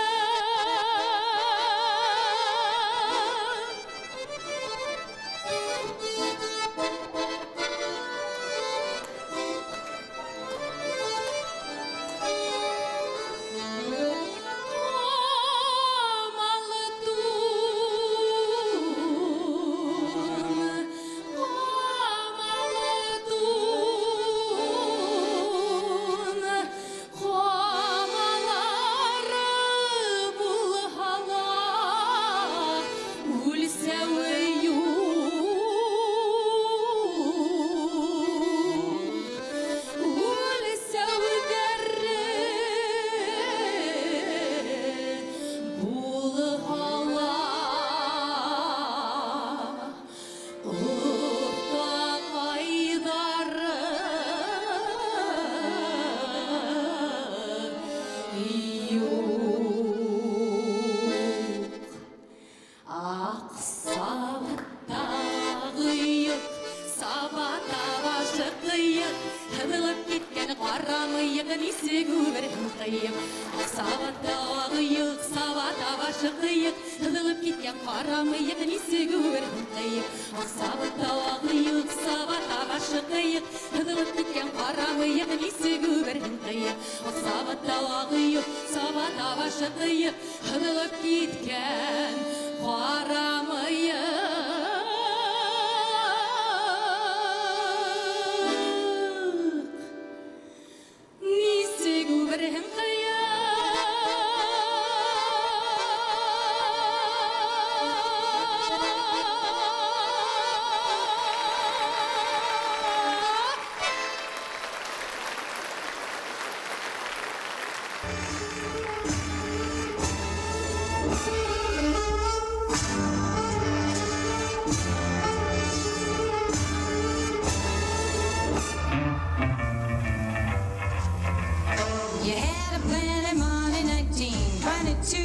You had a plenty money, 1922.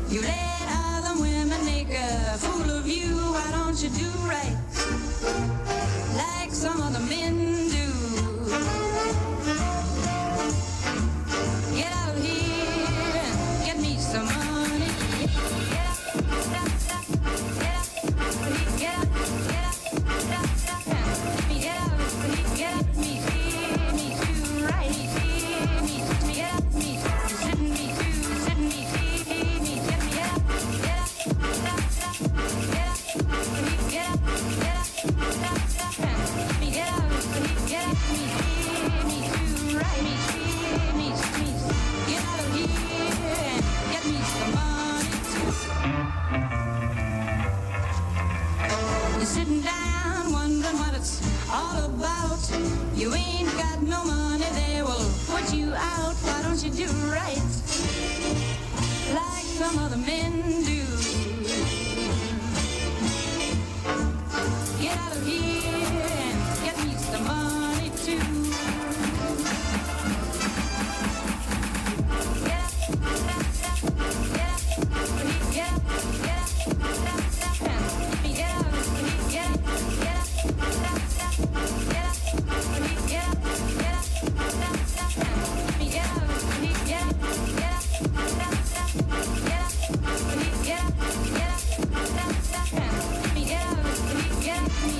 You let other women make a fool of you. Why don't you do right like some other men do? Get out of here and get me some money. Get out, get out, get out, get out, get out, get out, get out, get out, me, me, do right, me, me, get out, me, send me, do, send me, me, get me out, get out, get out, get out, get out, get out, me, get out, get out, me, me, do right, me, me, me, get out of here and get me some money too. You're sitting down wondering what it's all about. You ain't got no money, they will put you out. Why don't you do right like some other men do? Get out of here and get me some money too. Get out, get out, get out, get out, get out, get out, get out, get out, get out, get out, get out, get out, get out, get out, get out, get out, get out, get out, me,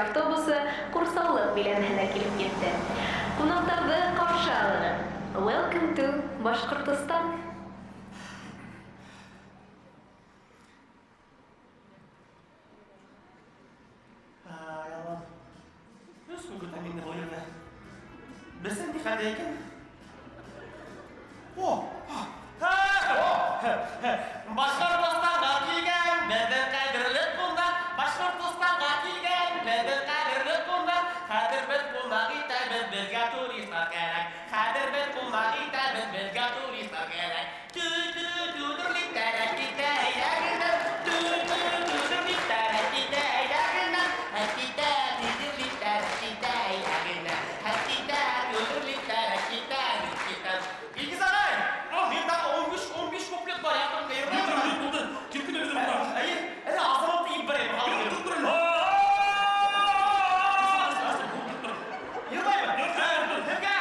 автобусы Ҡурсаулыҡ биләмәһенә килеп етте. Ҡунаҡтарҙы ҡаршы алығыҙ. Welcome to Башҡортостан. Ай, Аллам. Өс көн көтәм инде был ерҙә. Белсәм ни хәлдә икән? О! Башҡортостанға килгән беҙҙең ҡәҙерле ҡунаҡ, Башҡортостанға килгән беҙҙең ҡәҙерле ҡунаҡ. Хәҙер беҙ ҡунаҡ итәбеҙ, беҙгә туристар кәрәк. Хәҙер беҙ ҡунаҡ итәбеҙ, беҙгә туристар кәрәк. Илгиз ағай, мин тағы 15 куплет бар, яҡын ҡыйырға. Булды, килеп кенә беҙҙең ҡунаҡ. Әйе, әле Азаматты ебәрәйем, алып килеп. Йырлаймы? Һеҙгә?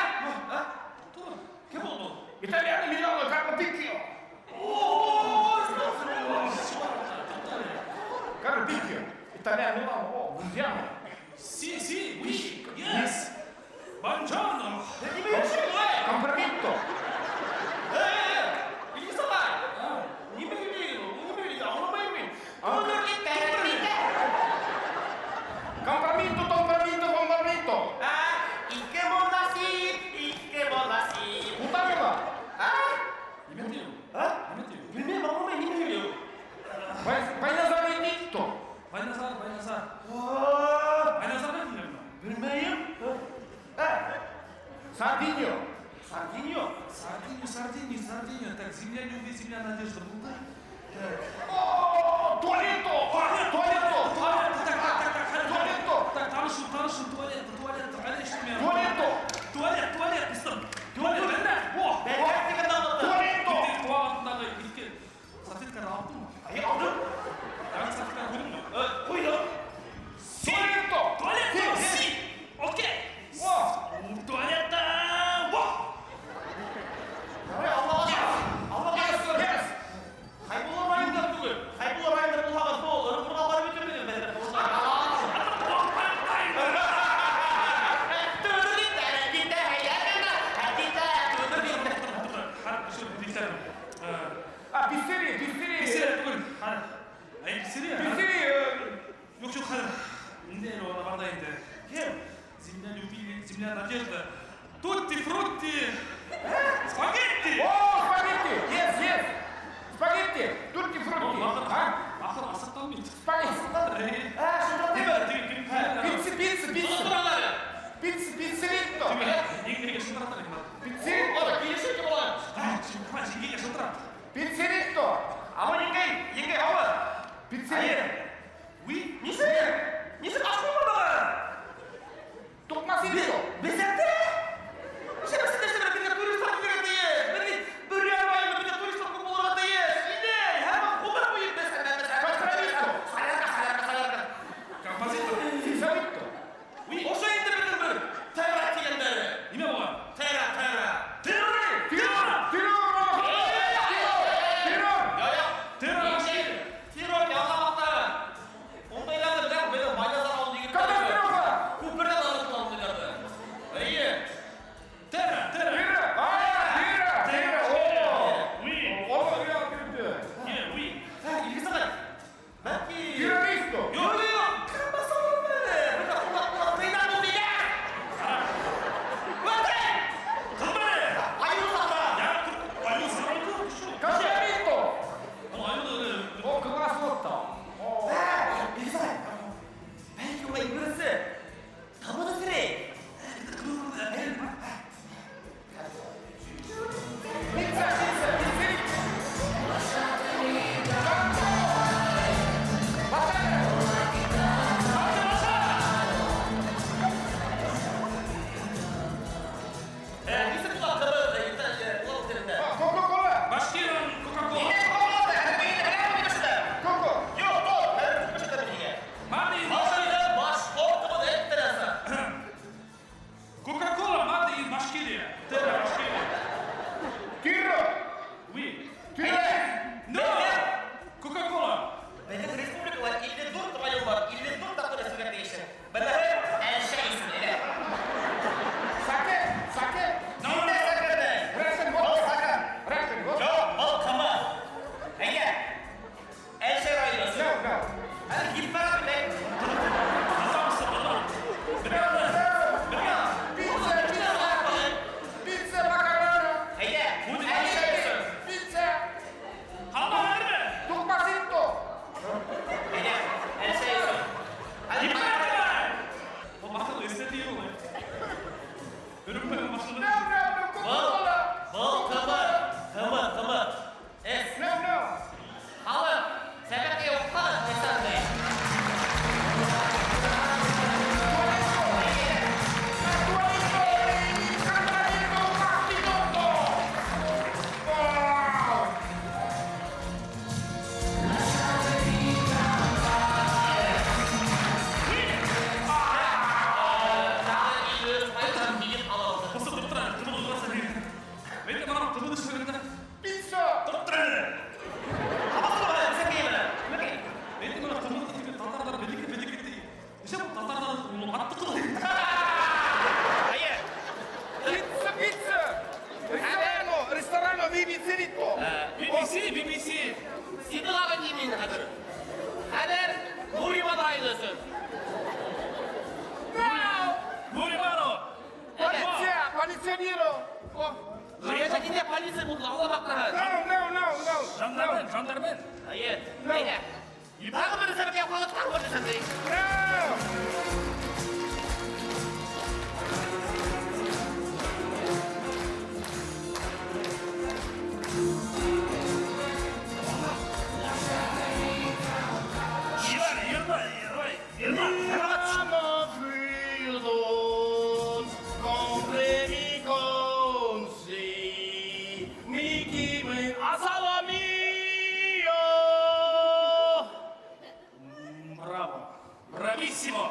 Кем ул? Итальяно Милано, Карло Пиккио. Карло Пиккио. Итальяно Милано, о, Гузьяно. Sì, sì, oui, yes. Buongiorno. Компромитто. Илгиз ағай, нимә һөйләйһең ул? Нимә һөйләйһең? Аңламайым мин. Компромитто, компромитто, компромитто. Ике монасип, ике монасип. Бутанова. Нимә тием? А? Нимә тием? Белмәйем, аңламайым, нимә һөйләй ул? Байназар Эдитто. Байназар, Байназар. Байназарға килгәнме? Белмәйем. Сардиньо. Сардиньо? Сардиньо, Сардиньо, Сардиньо. Так, земля любви, земля надежды булды. Так. О, туалетто. Туалетто. Туалет, так, так, так, так, хәҙер. Туалетто. Так, танышыу, танышыу, туалет, туалет, ҡайҙа эшләмәйем? Туалетто. Туалет, туалет, дуҫтар. Туалет, бында. О, Туалетто. Ҡолаҡ аҫтындағы иҫке салфетканы алдыңмы? Әйе, алдым. Яңы салфетканы ҡуйҙыңмы? Ҡуйҙым. Туалетто. Туалетто, си. Окей. О. Туалетта. Во. Ярай, Аллаға Аллаға шөкөр. Yes. Хәйбулла районында түгел. Хәйбулла районында булһағыҙ, был Ырымбурға барып етер инек беҙ. А, пиццерия, пиццерия. Пиццерия түгел. Хәҙер. Әй, пиццерия. Пиццерия. Юҡ, юҡ, хәҙер. Инде әле уны барҙа инде. Кем? Земля любви, земля надежды. Тутти фрутти. Спагетти. О, спагетти. Yes, yes. Спагетти. Тутти фрутти. А? Ахыр асыҡтан бит. Спагетти. Пицца, пицца, пицца. Пицца, пиццеритто. Еңгеге шылтыратар. Пиццеритто. Еңгеге шылтырат. Пиццеритто. Алло, еңгәй, еңгәй, алло. Пиццеритто. Oui. Нисек? Нисек асылмадығы? Туҡмаситто. Беҙҙә? Нисек беҙҙә беҙгә туристар килергә тейеш? Беҙ бит Бөрйән районы беҙгә туристар күп булырға тейеш. Инәй, һәм ғүмер буйы беҙ Компромитто. Солярка, солярка, солярка. Композитор. Сисаритто. Oui. Ошо инде беҙҙең бер терра тигәндәре. Нимә була? Терра, терра. Террор! Тиро! Тиро! Тиро! Полиционеро. Горячая линия полиция булды, аңламак No, no, no, no. Жандармен, жандармен. Әйе, әйдә. Тагы бер нәрсә бергә тагы бер нәрсә. No. Җибәр, йырла, йырла, йырла. Amo compre mi consi, mi kimi asala mio. Браво. Брависсимо.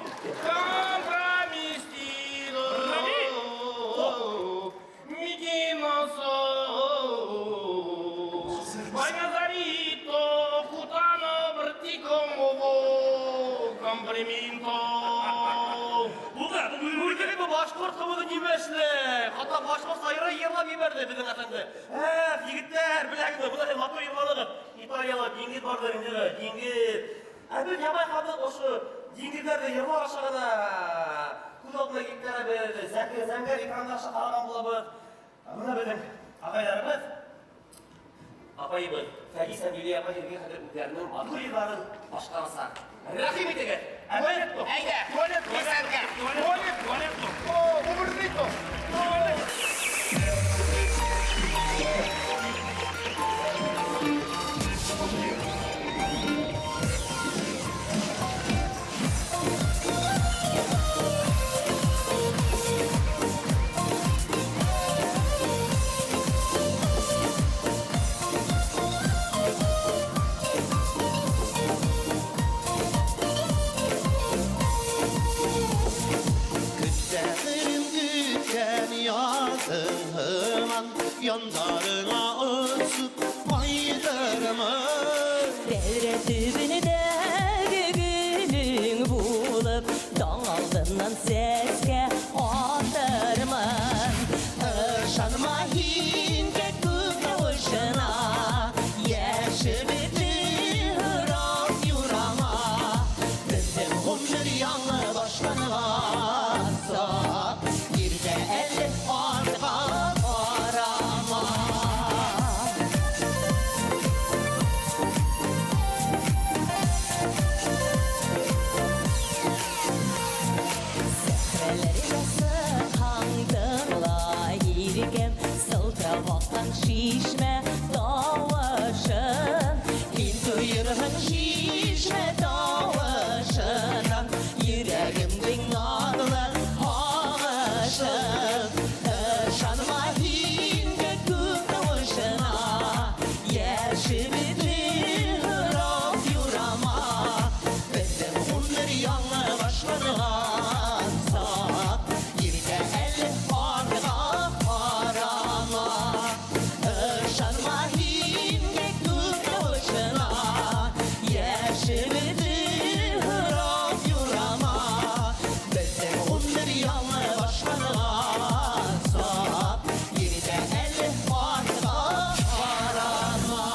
Compra mi stilo, mi kimi so. Vai Nazarito, cutano vertico movo, comprimento. Булды. Күрдегез бу башкорт кымызы нимәшле? Хатта башкорт сайры йырлап җибәрде безнең әфәнде. Әх, егетләр, беләгезме, болай матур йырладыгыз. Италиялы диңгез бардыр инде, диңгез. Ә без ябай халык ошо диңгезләрдә йырлар аша гына күз алдына китерәбез, зәңгәр зәңгәр экрандар аша караган булабыз. Ә Менә безнең агайларыбыз, апайыбыз Фәгис һәм Юлия апай һеҙгә хәҙер үҙҙәренең матур йырларын башҡарса. Рәхим итегеҙ. Ә беҙ, әйҙә, Туалет, Бесәргә. туалет, Туалет. О, убернито. Көтәлерем көткән языңнан Яндарыңа осып кайтырмын Тәҙрә төбөндәге гөлөң булып, таң алдынан сәскә атырмын. Ышанма һин кәкүк тавышына Йәшеметле һорап юрама Беҙҙең ғүмер яңы башланған саҡ Иртә әле артҡа ҡарама. Сәхрәләргә сыҡһаң, тыңла, иркәм, сылтырап аҡҡан шишмә тауышын. Һин тойорһоң шишмә тауышынан Йөрәгемдең наҙлы һағышын. Ышанма һин кәкүк тауышына Йәшеметле һорап юрама Беҙҙең ғүмер яңы башланған саҡ Иртә әле артҡа ҡарама. Ышанма һин кәкүк тауышына Йәшеметле һорап юрама Беҙҙең ғүмер яңы башланған саҡ Иртә әле артҡа ҡарама.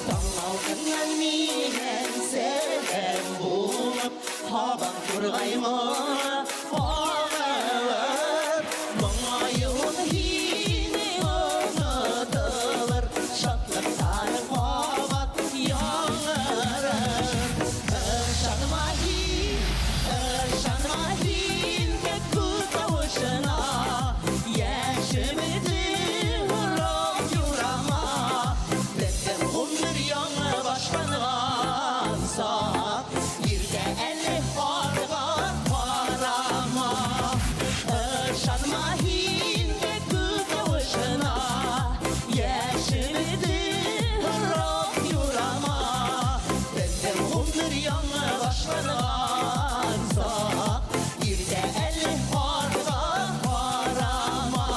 Таң алдынан минән сәләм булып, Һабан турғай моңо ағылыр. Моңайыуың һинең онотолор, Шатлыҡтарың ҡабат яңырыр. Ышанма һин, ышанма һин кәкүк тауышына, Йәшеметле һорап юрама. Беҙҙең ғүмер яңы башланған саҡ, Иртә әле артҡа ҡарама. Ышанма һин кәкүк тауышына, Йәшеметле һорап юрама. Беҙҙең ғүмер яңы башланған саҡ, Иртә әле артҡа ҡарама.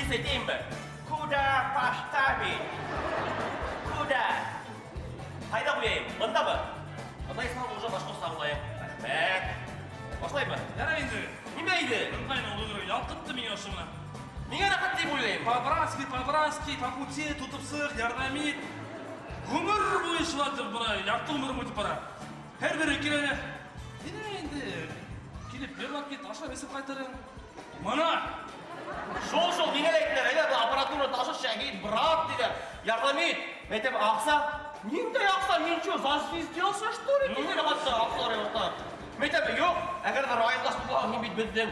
Инглизчә әйтәйемме? Куда поставить? Куда? Ҡайҙа ҡуяйым? Бындамы? Бында Исман уже башҡортса аңлайым. Рәхмәт. Башлаймы? Ярай инде. Нимә ине? Ыңғайын ул ялҡытты мине ошо менән. Миңә рәхәт тип уйлайым. По-братски, по-братски, по пути тотоп сыҡ, ярҙам ит. Ғүмер буйы шулай итеп бына, ярты ғүмерем үтеп бара. Һәр бере килә лә, Нимә инде? Килеп йырлап кит, ашап эсеп ҡайтырың. Мына! Шул шул, миңә лә әйттеләр, әйҙә, был аппаратура ташы Шәһит, брат, тиҙәр. Ярҙам ит. Мин әйтәм, аҡса? Ниндәй аҡса? Мин что, зазвездился, что ли? Тиҙәр, хатта аҡса һорай башланы. Мин әйтәм, юҡ, әгәр ҙә райондаш булһаң, һин бит беҙҙең,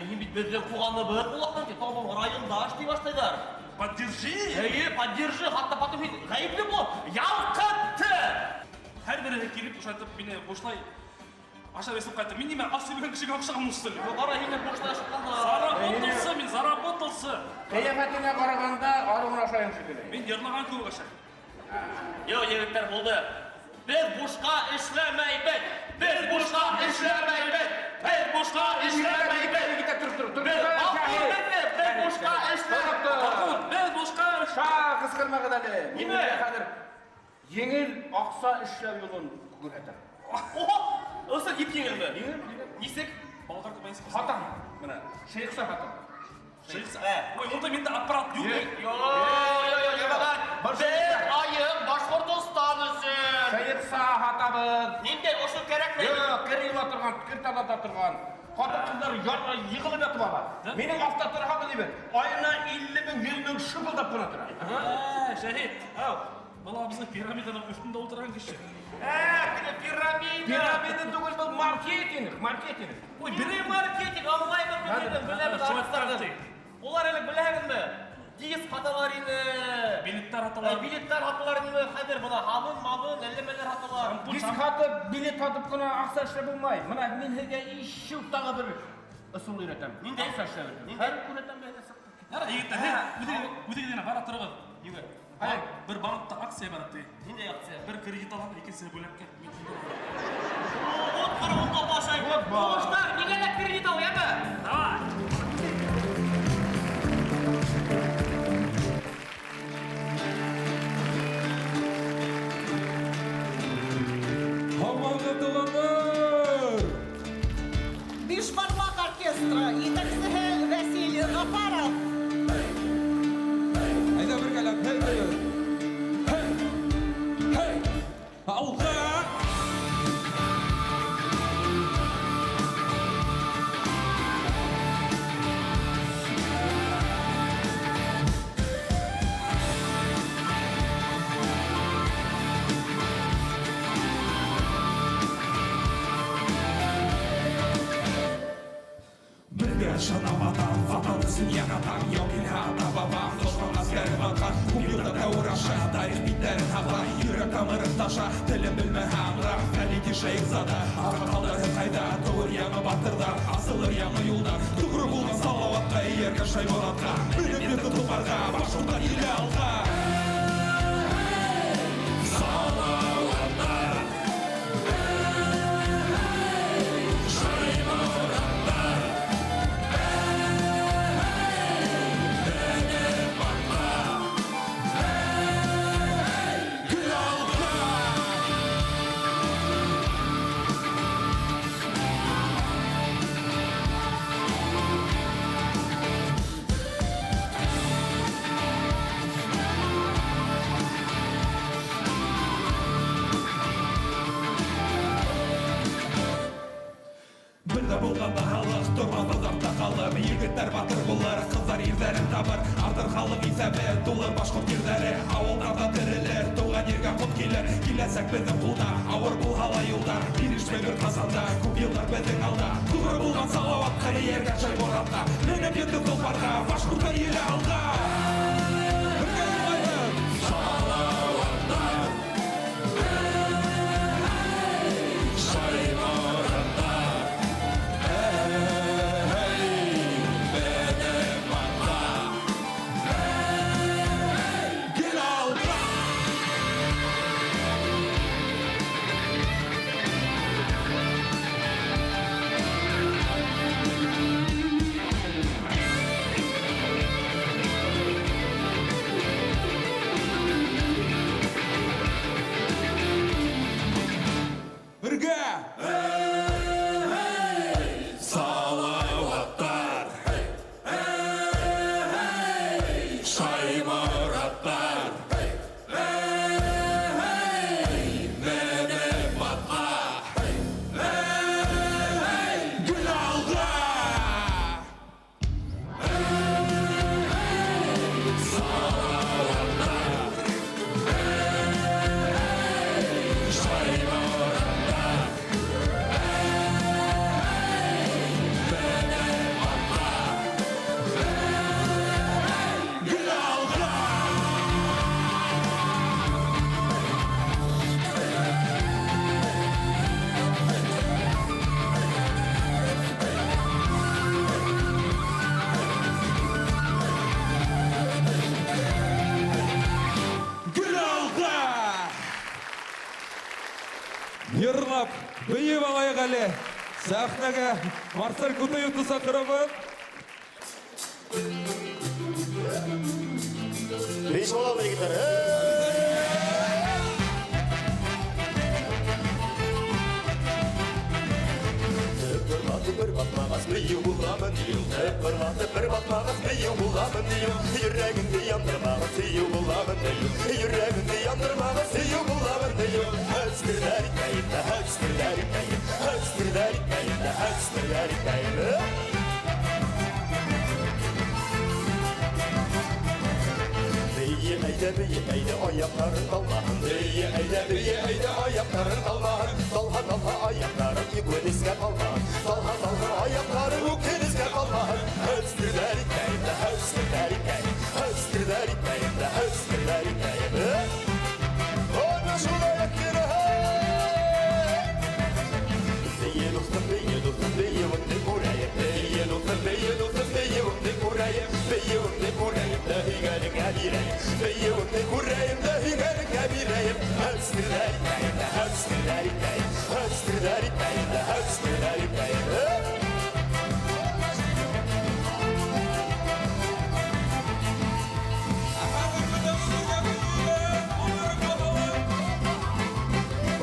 һин бит беҙҙең туғаныбыҙ булаһың, тип, тау райондаш тип башлайҙар. Поддержи! Эйе, поддержи, хатта потом һин ғәйепле бул. Ялҡытты! Һәр береһе килеп ошайтып мине бушлай ашап эсеп ҡайтты. Мин нимә, ас йөрөгән кешегә оҡшағанмын, что ли? Ҡара, һине бушлай ашатҡандар. Заработался мин, заработался. Ҡиәфәтеңә ҡарағанда арыу ғына ашайым шикелле. Мин йырлаған кеүек ашайым. Юҡ, егеттәр, булды. Беҙ бушҡа эшләмәйбеҙ. Беҙ бушҡа эшләмәйбеҙ. Беҙ бушҡа эшләмәйбеҙ. Егеттәр, тор, тор, тор. Беҙ беҙ беҙ бушҡа эшләмәйбеҙ. Беҙ бушҡа Ша, ҡысҡырмағыҙ әле. Нимә? Хәҙер еңел аҡса эшләү юлын күрһәтәм. Oho! Ысы еп еңелме? Еңел, еңел. Нисек? Болгарка баянсы. Һатам. Бына, шейхса һатам. Шейхса. Ой, унда миндә аппарат юҡ. Юҡ, юҡ, юҡ, бер айым Башҡортостан өсөн. Шейхса һатабыҙ. Ниндәй ошо кәрәкме? Юҡ, кер йыуа торған, кер таҙарта торған. Ҡатын-ҡыҙҙар ярға йығылып ятып ала. Минең автоторһам тибеҙ. Айына 50 мең, 100 мең шыпылдап ҡына тора. Шәһит. Был абзый пирамиданың өҫтөндә ултырған кеше. Теге пирамида. Пирамида түгел, был маркетинг, маркетинг. Ой, бере маркетинг, аңлайбыҙ бит инде, беләбеҙ артистарҙы. Улар элек беләһегеҙме? Диск һаталар ине. Билеттар һаталар. Билеттар һаталар ине. Хәҙер бына һабын, мабын, әллә нәмәләр һаталар. Диск һатып, билет һатып ҡына аҡса эшләп булмай. Бына мин һеҙгә ишеү тағы бер ысул өйрәтәм. Ниндәй? Аҡса эшләп өйрәтәм. Ниндәй? Хәҙер күрәтәм дә әйҙә сыҡтыҡ. Ярай, егеттәр, үҙегеҙ генә бара тороғоҙ. Ниңә? Бер банкта акция бара ти. Ниндәй акция? Бер кредит алам, икенсеһе бүләккә. Вот ҡырғынға башай. Вот бар. Уңыштар, ниңә лә кредит ал, йәме? Давай. Һаумыһығыҙ, туғандар! Бишбармаҡ оркестры, етәксеһе Василий Ғафаров. Әйҙә бергәләп, һей, һей, һей, һей, алға! Беҙгә ышана ватан, ватан өсөн яратам, яу килһә ата-бабам, дошман ғәскәре батҡан, күп йылдар дәүер аша, тарих биттәрен һаҡлай, йөрәк тамырын таша, телен белмәһә аңра, Фәлиди Шәйехзада, аҡһаҡалдар һеҙ ҡайҙа, тыуыр яңы батырҙар, асылыр яңы юлдар, тоғро булған Салауатҡа, эйәргән Шайморатҡа, менеп етте толпарға, башҡорттар иле алға. Салауаттар! Шаймораттар! Гел алға! Бер ҙә булғанда халыҡ тормаҫ аҙаҡта ҡалып, егеттәр батыр булыр, ҡыҙҙар ирҙәрен табыр, артыр халыҡ иҫәбе, тулыр башҡорт ерҙәре, ауылдарҙа терелер, тыуған ергә ҡот килер, киләсәк беҙҙең ҡулда, ауыр булһа ла юлдар, бирешмәй бер ҡасан да, күп йылдар беҙҙең алда, тоғро булған Салауатҡа, эйәргән Шайморатҡа, менеп етте толпарға, башҡорттар иле алға. Бергә йырлайбыҙ! Салауаттар! Шаймораттар! Гел алға! Бишбармаҡ Бейеп алайыҡ әле. Сәхнәгә Марсель Кутыевты саҡырабыҙ. Биш балалы егетләр. Тыпырлатып бер батмағас бейеү буламын ю. Тыпырлатып бер батмағас бейеү буламын ю. Йөрәгеңде яндырмағас сөю буламын ю. Йөрәгеңде яндырмағас сөю буламын ю. Хөстерләр итәйем дә, хөстерләр итәйем. Хөстерләр итәйем дә, хөстерләр итәйем. Бейе әйдә, бейе әйдә, аяҡларың талмаһын. Бейе әйдә, бейе әйдә, аяҡларың талмаһын. Талһа, талһа аяҡларың үкенескә ҡалмаһын. Талһа, талһа аяҡларың үкенескә ҡалмаһын. Хөстерләр итәйем дә, хөстерләр итәйем. Хөстерләр итәйем дә, хөстерләр итәйем. Ана шулай әккенә. Бейе дуҫтым, бейе дуҫтым, бейеүеңде күрәйем. Бейе дуҫтым, бейе дуҫтым, бейеүеңде күрәйем. Бейеүеңде күрәйем дә һөйгәнеңә бирәйем. Бейеүеңде күрәйем дә һөйгәнеңә бирәйем. Хөстерләр итәйем дә, хөстерләр итәйем. Хөстерләр итәйем дә, хөстерләр итәйем.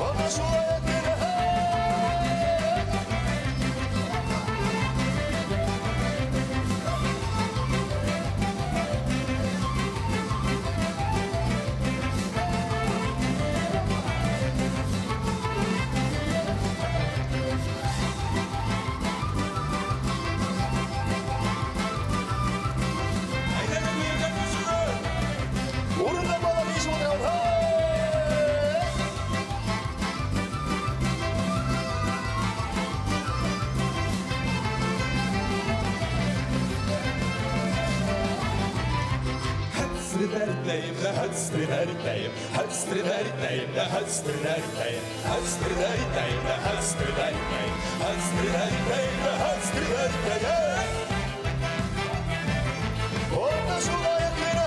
Ана шулай әккенә. Урында бала бейешеп ултыра. Хәтстридәртәйем дә, хәтстридәртәйем. Хәтстридәртәйем дә, хәтстридәртәйем. Хәтстридәртәйем дә, хәтстридәртәйем. Хәтстридәртәйем дә, хәтстридәртәйем. Ана шулай әккенә.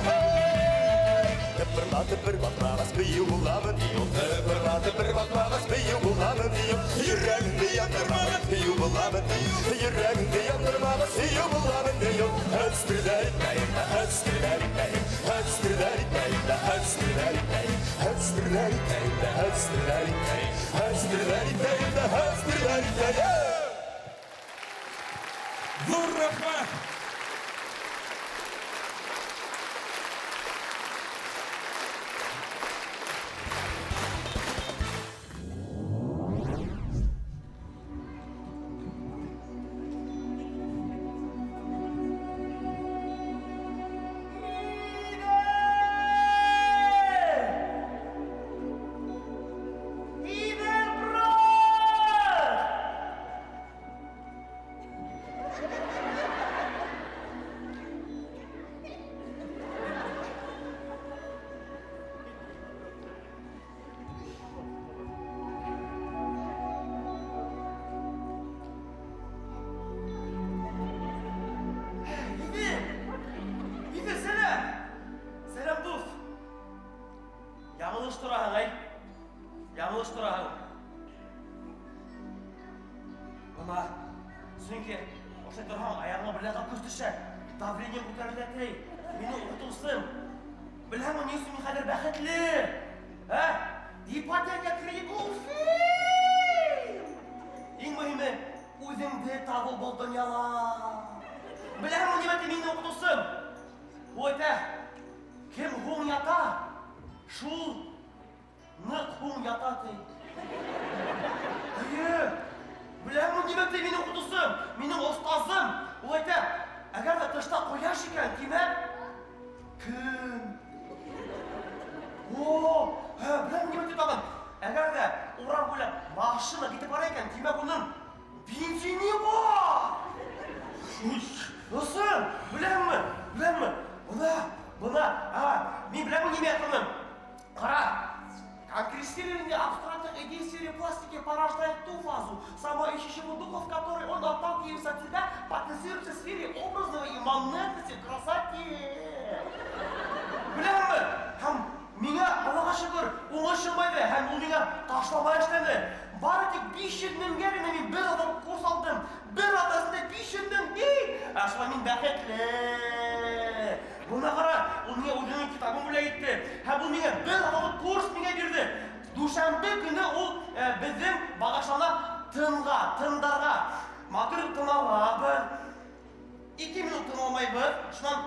Тыпырлатып бер батмағас бейеү буламын ю. Тыпырлатып бер батмағас бейеү буламын ю. Йөрәгеңде яндырмағас бейеү буламын ю. Йөрәгеңде яндырмағас сөю буламын ю. Хөстерләр итәйем дә, хөстерләр итәйем. Хөстерләр итәйем дә, хөстерләр итәйем. Хөстерләр итәйем дә, хөстерләр итәйем. Хөстерләр итәйем дә, хөстерләр итәйем. Ҙур рәхмәт! Иде! Иде, сәләм! Сәләм, дуҫ! Яңылыш тораһың, әй. Яңылыш тораһың. Бына, сөнки ошолай торһаң, аяғыңа бер көс төшә. Давление күтәрелә, тей. Минең уҡытыусым. Беләһеңме, ни өсөн мин хәҙер бәхетле? Ә? Ипотека, кредит, уф! Иң мөһиме, үҙеңде табыу был донъяла. Беләһеңме, нимә ти минең уҡытыусым? Ул әйтә, кем һуң ята, шул ныҡ һуң ята, ти. Эйе, беләһеңме, нимә ти минең уҡытыусым, минең остазым? Ул әйтә, әгәр ҙә тышта ҡояш икән, тимәк, көн. О, беләһеңме, нимә ти тағын? Әгәр ҙә урам буйлап машина китеп бара икән, тимәк, уның бензины бар. Дуҫым, беләһеңме? Беләһеңме? Бына, бына, мин беләм нимә ятҡанын. Ҡара, Конкристирование абстрактных идей в сфере пластики порождает ту фазу самоищущего духа, в которой он, отталкиваясь от себя, потенцируется в сфере образного имманентности в красоте. Беләһеңме? Һәм миңа, Аллаға шөкөр, уңыш йылмайды, һәм ул миңа ташлама эшләне. Бары тик 500 меңгә генә мин бер аҙлыҡ курс алдым. Бер аҙ эсендә 500 мең. Ни? Ә шулай мин бәхетле. Бына ҡара, ул миңә үҙенең китабын бүләк итте. Һәм ул миңә бер аҙлыҡ курс миңә бирҙе. Дүшәмбе көнө ул беҙҙең бағышлана тынға, тындарға. Матур тын алабыҙ. 2 минут тын алмайбыҙ. Шунан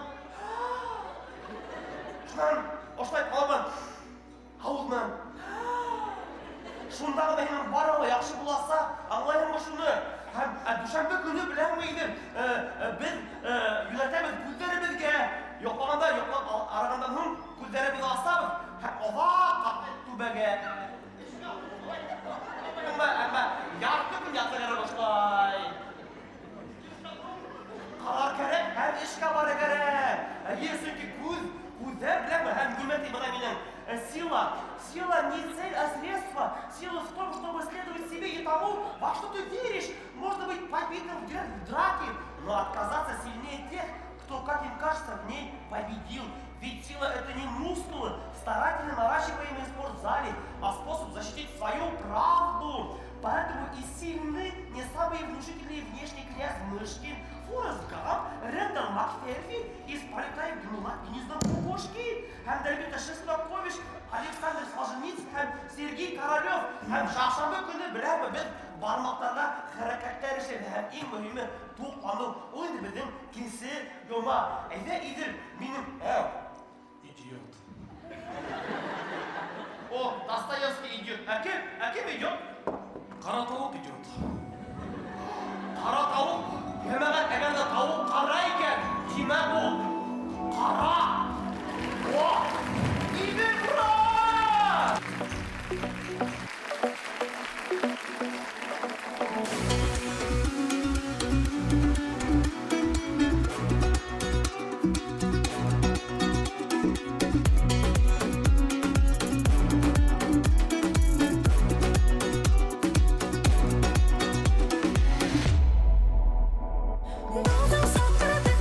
ошолай алабыҙ. Ауыҙ менән. Шунда ғына һинең барыһы ла яҡшы буласа, аңлайһыңмы шуны? Һәм дүшәмбе көнө беләһеңме инде, беҙ йүнәтәбеҙ күҙҙәребеҙгә. Йоҡлағанда, йоҡлап арығандан һуң күҙҙәребеҙҙе асабыҙ һәм оҙаҡ ҡарайбыҙ түбәгә. Әммә ярты көн ятыр башлай. Ҡарар кәрәк һәм эшкә барыр кәрәк. Әйе, сөнки күҙҙәр беләме һәм нимә ти бына минең сила. Сила не цель, а средство. Сила в том, чтобы следовать себе и тому, во что ты веришь. Можно быть побитым в драке, но отказаться сильнее тех, кто, как им кажется, в ней победил. Ведь сила — это не мускулы, старательно наращиваемые в спортзале, а способ защитить свою правду. Поэтому и сильны не самые внушительные внешний князь Мышкин, Форест Гамп, Рэндалл Макферфи из «Полетая гнездом кукушки», һәм дә, әлбиттә, Шостакович, Александр Солженицын һәм Сергей Королёв. Һәм чәршәмбе көне беләме, беҙ бармаҡтарға хәрәкәттәр эшләйбеҙ һәм иң мөһиме туҡланыу. Ул инде беҙҙең кесе йома. Әйҙә, Иҙел, минең Идиот. О, Достоевский идиот. Ә кем? Ә кем идиот? Ҡара тауыҡ идиот. Ҡара тауыҡ? Йәмәғәт, әгәр ҙә тауыҡ ҡара икән, тимәк ул ҡара. О! Иҙел, ура! Дуҫың саҡырҙы.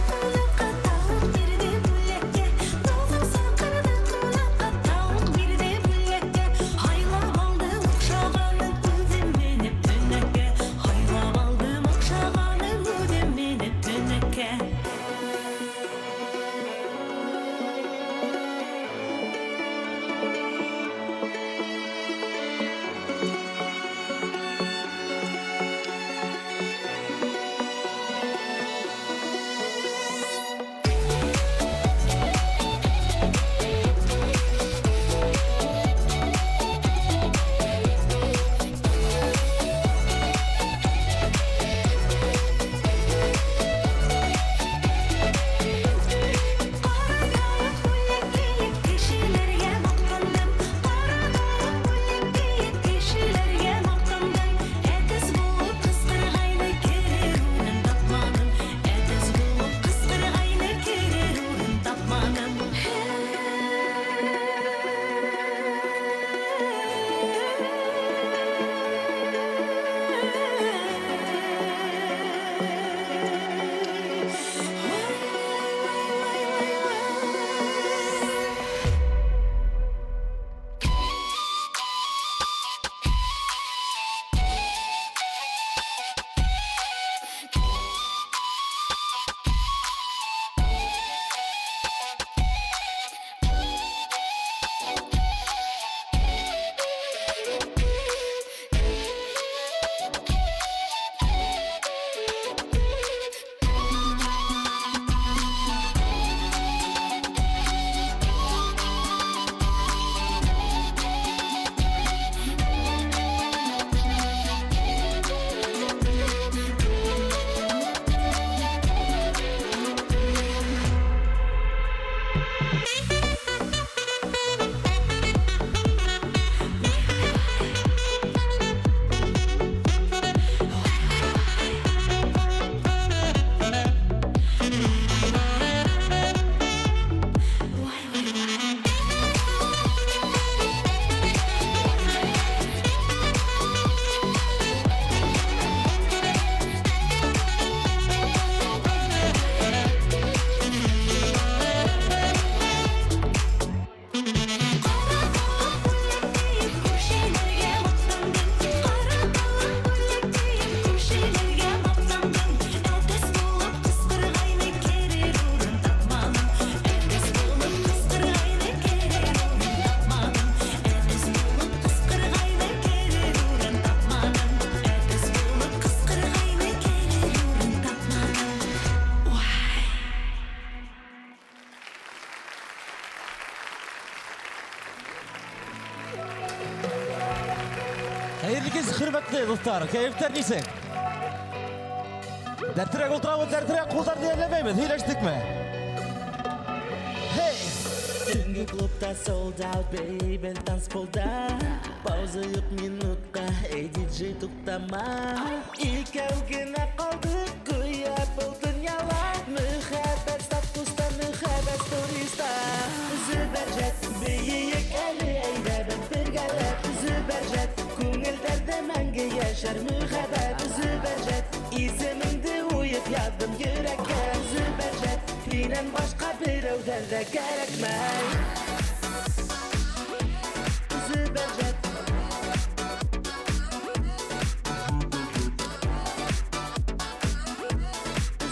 Хәйерле кис, хөрмәтле дуҫтар. Кәйефтәр нисек? Дәртерәк ултырабыҙ, дәртерәк ҡулдарҙы йәлләмәйбеҙ. Һөйләштекме? Hey! Төнге клубта sold out, baby, танцполда. Пауза юҡ минутҡа, эй, диджей, туҡтама. Икәү генә ҡалдыҡ, гүйә был донъяла. Мөхәббәт статуста, мөхәббәт сториста. Зөбәржәт, бейейек әле, әйҙә беҙ бергәләп. Зөбәржәт, күңелдәрҙә мәңге йәшәр мөхәббәт. Зөбәржәт, исемеңде уйып яҙҙым йөрәккә. Зөбәржәт, һинән башҡа берәүҙән дә кәрәкмәй. Зөбәржәт.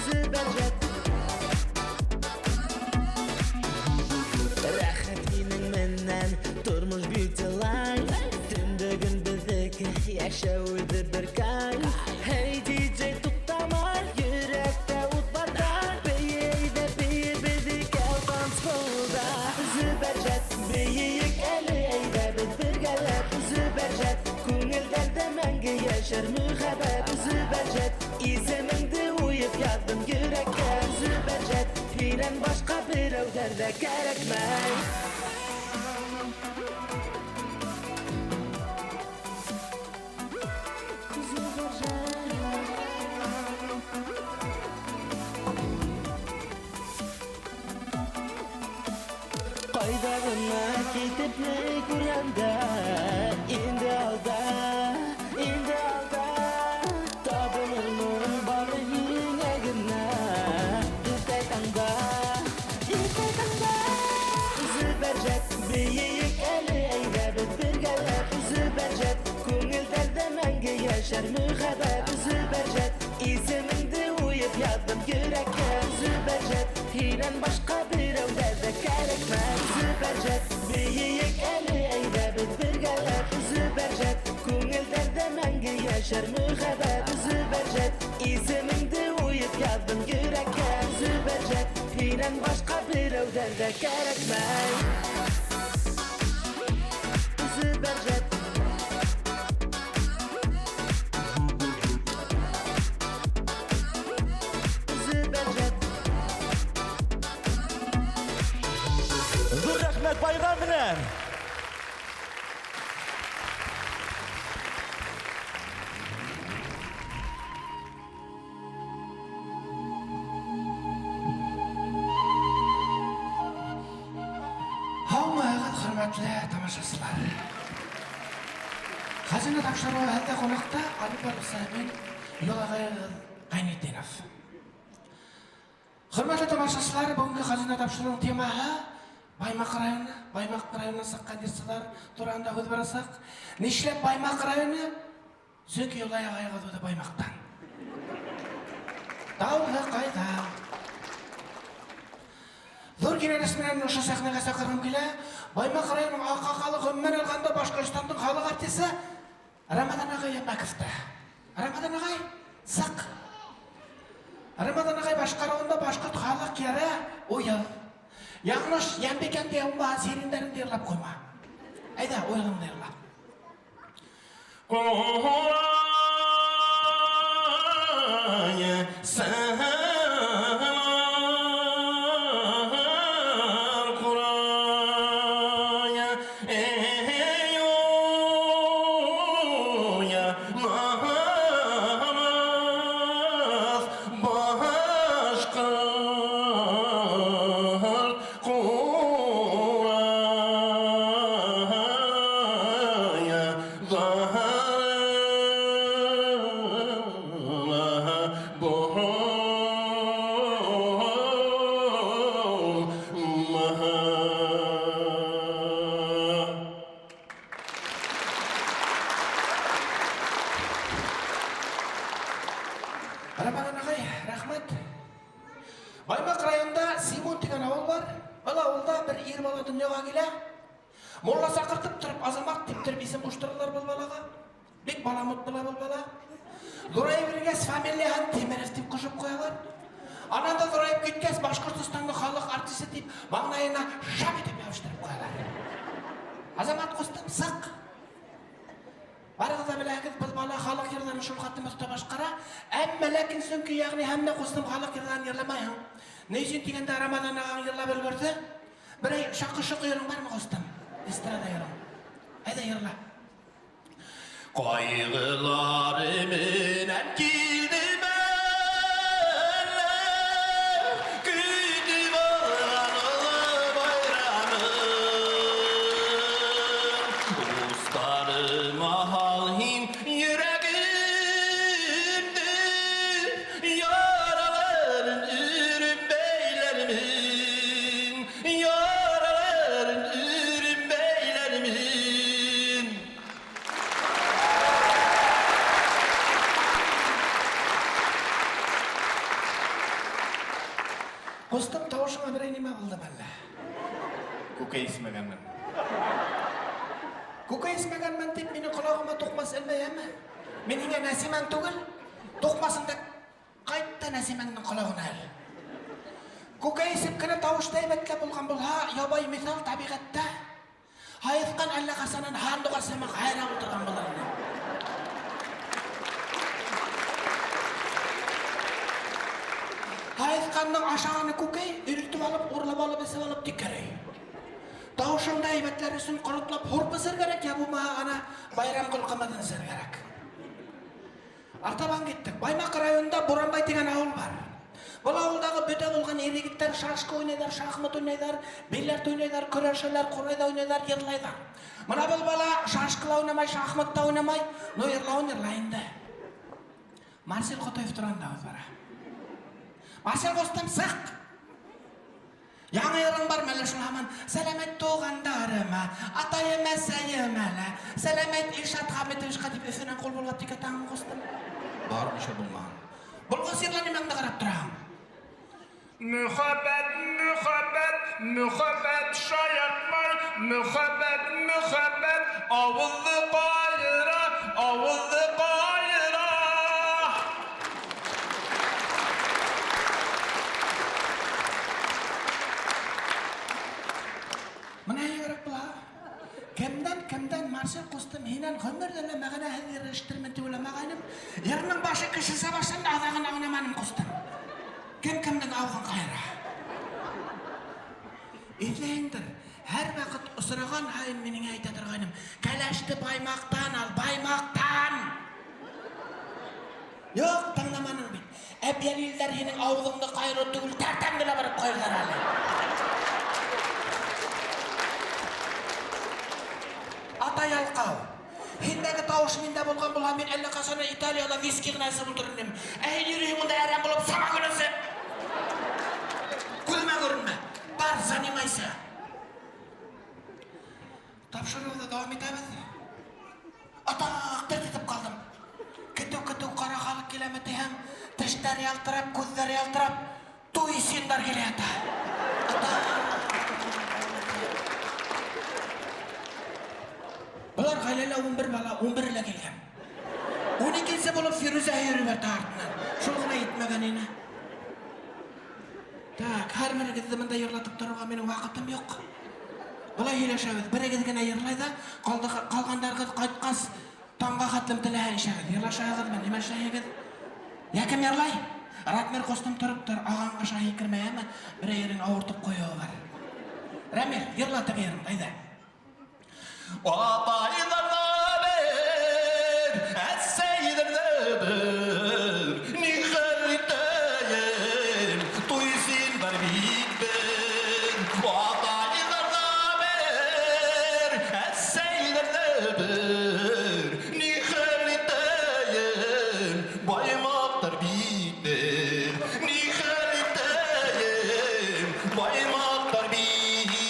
Зөбәржәт. Рәхәт һинең менән тормош beauty life. Төндөгөн беҙҙеке, йәшәү үҙе бер кайф. Hey, DJ, туҡтама, йөрәктә ут барҙа. Бейе, әйҙә, бейе, беҙ икәү танцполда. Зөбәржәт, бейейек әле, әйҙә беҙ бергәләп. Зөбәржәт, күңелдәрҙә мәңге йәшәр мөхәббәт. Зөбәржәт, исемеңде уйып яҙҙым йөрәккә. Зөбәржәт, һинән башҡа берәүҙәр ҙә кәрәкмәй. Ҡайҙа ғына китеп ни күргәндә, инде алда, инде алда. Табынырмын бары һиңә генә. Иртә таңда, иртә таңда. Зөбәржәт, бейейек әле, әйҙә беҙ бергәләп. Зөбәржәт, күңелдәрҙә мәңге йәшәр мөхәббәт. Зөбәржәт, исемеңде уйып яҙҙым йөрәккә. Зөбәржәт, һинән башҡа берәүҙәр ҙә кәрәкмәй. Зөбәржәт, бейейек әле, әйҙә беҙ бергәләп. Зөбәржәт, күңелдәрҙә мәңге йәшәр мөхәббәт. Зөбәржәт, исемеңде уйып яҙҙым йөрәккә. Зөбәржәт, һинән башҡа берәүҙәр ҙә кәрәкмәй. Зөбәржәт. Зөбәржәт. Ҙур рәхмәт байрам менән. Һаумыһығыҙ, хөрмәтле тамашасылар. Хазина тапшырыуы һеҙҙә ҡунаҡта алып барыусы мин, Юлағайығыҙ Ғәйнетдинов. Хөрмәтле тамашасылар, бөгөнгө хазина тапшырыуының темаһы Баймаҡ районы, Баймаҡ районынан сыҡҡан йырсылар тураһында һүҙ барасаҡ. Нишләп Баймаҡ районы? Сөнки Юлай ағайығыҙ үҙе Баймаҡтан. Тауҙы ҡайҙа? Ҙур кинәнес менән ошо сәхнәгә саҡырғым килә. Баймаҡ районының аҡһаҡалы, ғөмүмән алғанда Башҡортостандың халыҡ артисы Рамаҙан ағай Йәмәковты. Рамаҙан ағай, сыҡ. Рамаҙан ағай башҡарыуында башҡорт халыҡ йыры Уйыл. Яңылыш Йәнбикәң тип булмаһа, сирендәрен йырлап ҡуйма. Әйҙә, уйылыңды йырла. Ҡорай сәһәр ҡорай, эй, уя, намаҙ башҡорт ҡорай, ҙала булмаһа. Рамаҙан ағай, рәхмәт. Баймаҡ районында Симон тигән ауыл бар. Был ауылда бер ир бала донъяға килә. Мулла саҡыртып тороп, Азамат тип тороп исем ҡуштыралар был балаға. Бик баламут була был бала. Ҙурайып йөрөгәс, фамилияһын Тимеров тип ҡушып ҡуялар. Анан да ҙурайып киткәс, Башҡортостандың халыҡ артисы тип маңлайына шап итеп ябыштырып ҡуялар. Азамат ҡустым, сыҡ. Барығыҙ ҙа беләһегеҙ, шул хәтлем оҫта башҡара, әммә ләкин сөнки ягъни һәммә ҡустым халыҡ йырларын йырламайһың. Ни өсөн тигәндә Рамаҙан ағаң йырлап өлгөрҙө. Берәй шаҡы-шоҡо йырың бармы, ҡустым? Эстрада йырың. Әйҙә йырла. Ҡайғылары менән килдем әле, көтөп алған оло байрамым. Устарыма һал һин йөрәгемде, яраларын өрөп бәйләрмен, яраларын өрөп бәйләрмен. Ҡустым, тауышыңа берәй нимә булдымы әллә? Күкәй эсмәгәнмен. Күкәй эсмәгәнмен тип минең ҡолағыма туҡмас элмәй, әме? Мин һиңә Нәсимәң түгел, туҡмасын да ҡайт та Нәсимәңдең ҡолағына эл. Күкәй эсеп кенә тауышты һәйбәтләп булған булһа, ябай миҫал тәбиғәттә һайыҫҡан әллә ҡасанан һандуғас һымаҡ һайрап ултырған булыр ине. Һайыҫҡандың ашағаны күкәй, өйрөтөп алып, урлап алып, эсеп алып тик кәрәй. Тауышыңды һәйбәтләр өсөн ҡоротлап һурпа эсер кәрәк, йә булмаһа ана Байрамғол ҡымыҙын эсер кәрәк. Артабан киттек. Баймаҡ районында Буранбай тигән ауыл бар. Был ауылдағы бөтә булған ир-егеттәр шашка уйнайҙар, шахмат уйнайҙар, бильярд уйнайҙар, көрәшәләр, ҡурайҙа уйнайҙар, йырлайҙар. Мына был бала шашка ла уйнамай, шахмат та уйнамай, но йырлауын йырлай инде. Марсель Ҡотоев тураһында һүҙ бара. Марсель ҡустым, сыҡ! Яңы йырың бар мәле шул һаман. Сәләмәт туғандарыма, атайым, әсәйем әле. Сәләмәт Илшат Хәмитовичҡа тип Өфөнән ҡул болғап тик ятаң, ҡустым. Бар, нишләп булмаһын. Булғас йырла, нимәңде ҡарап тораһың? Мөхәббәт, мөхәббәт, мөхәббәт шаяртмай, мөхәббәт, мөхәббәт, ауыҙҙы ҡайыра, ауыҙҙы ҡайыра. Мына һиңә була. Кемдән, кемдән Марсель ҡустым, һинән ғүмерҙә лә мәғәнәһеҙ йыр ишетермен тип уйламағайным. Йырының башы кешесә башланды, аҙағын аңламаным, ҡустым. Кем кемдең ауыҙын ҡайыра? Иҫләйеңдер, һәр ваҡыт осраған һайын минең әйтә торғайным, кәләште Баймаҡтан ал, Баймаҡтан! Юҡ, тыңламаның бит. Әбйәлилдәр һинең ауыҙыңды ҡайырыу түгел, тәртәңде лә барып ҡайырҙар әле. Атай ялҡау. Һиндәге тауыш миндә булған булһа, мин әллә ҡасан Италияла виски ғына эсеп ултырыр инем. Ә һин йөрөйһөң унда әрәм булып самогон эсеп. Күҙемә күренмә. Бар, занимайся. Тапшырыуҙы дауам итәбеҙ. Атаҡ, дерт итеп ҡалдым. Көтөү-көтөү ҡара халыҡ киләме тиһәм, тештәр ялтырап, күҙҙәр ялтырап, туй синдар килә ята. Атаҡ. Былар ғаиләлә 11 бала, 11 лә килгән. 12-нсе булып Фирүзә йөрөп ята артынан. Шул ғына етмәгән ине. Так, һәр берегеҙҙе бында йырлатып торорға минең ваҡытым юҡ. Былай һөйләшәбеҙ, берегеҙ генә йырлай ҙа, ҡалғандарығыҙ ҡайтҡас таңға хәтлем теләһә ишәгеҙ. Йырлашағыҙмы, нимә эшләйһегеҙ? Йә кем йырлай? Ратмир ҡустым, тороп тор, ағаң аша һикермәй, әммә берәй ерең ауыртып ҡуйыуы бар. Рәмил, йырла теге йырыңды, әйҙә. Атайҙар ҙа бер, әсәйҙәр ҙә бер, ни хәл итәйем, туй син бар бит бер. Атайҙар ҙа бер, әсәйҙәр ҙә бер, ни хәл итәйем, баймаҡтар бит бер. Ни хәл итәйем, баймаҡтар бит бер.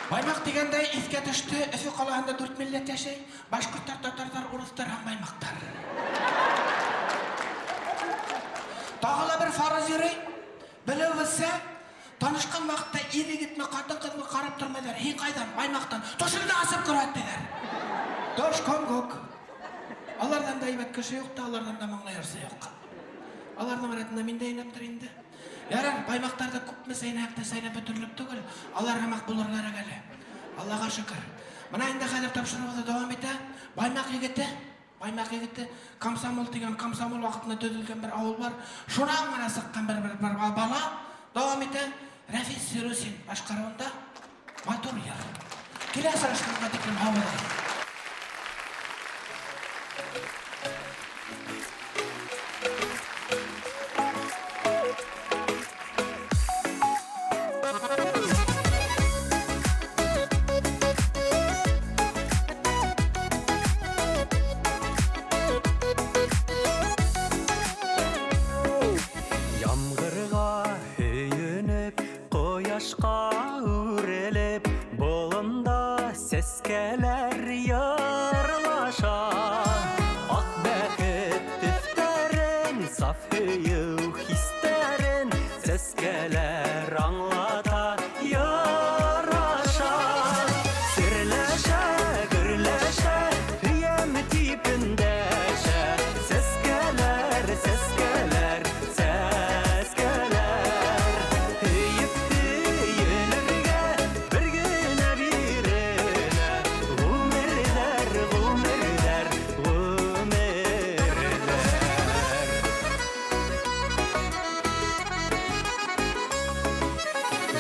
Баймаҡ тигәндә иҫкә төштө, Өфө ҡалаһында 4 милләт йәшәй: башҡорттар, татарҙар, урыҫтар һәм баймаҡтар. Тағы ла бер фарыз йөрөй. Белеүебеҙсә, танышҡан ваҡытта ир-егетме, ҡатын-ҡыҙмы ҡарап тормайҙар. Һин ҡайҙан? Баймаҡтан. Түшеңде асып күрһәт, тиҙәр. Тошконгок. Аларҙан да һәйбәт кеше юҡ та, аларҙан да моңло йырсы юҡ. Аларҙың рәтендә мин дә инәптер инде. Ярар, баймаҡтарҙы күпме сәйнәһәк тә сәйнәп бөтөрлөк түгел, алар һымаҡ булыр кәрәк әле. Аллаға шөкөр. Бына инде хәҙер тапшырыуыбыҙ дауам итә. Баймаҡ егете, Баймаҡ егете, комсомол тигән комсомол ваҡытында төҙөлгән бер ауыл бар. Шунан ғына сыҡҡан бер бала дауам итә. Рәфис Сирусин башҡарыуында матур йыр. Килә осрашҡанға тиклем һау булығыҙ. Ямғырға һөйөнөп, ҡояшҡа үрелеп, болонда сәскәләр йырлаша. Аҡ бәхет төҫтәрен, саф һөйөү хистәрен сәскәләр аңлата, яраша. Серләшә, гөрләшә, һөйәм тип өндәшә. Сәскәләр, сәскәләр, сәскәләр. Һөйөп һөйөлөргә бер генә бирелә. Ғүмерҙәр, ғүмерҙәр, ғүмерҙәр.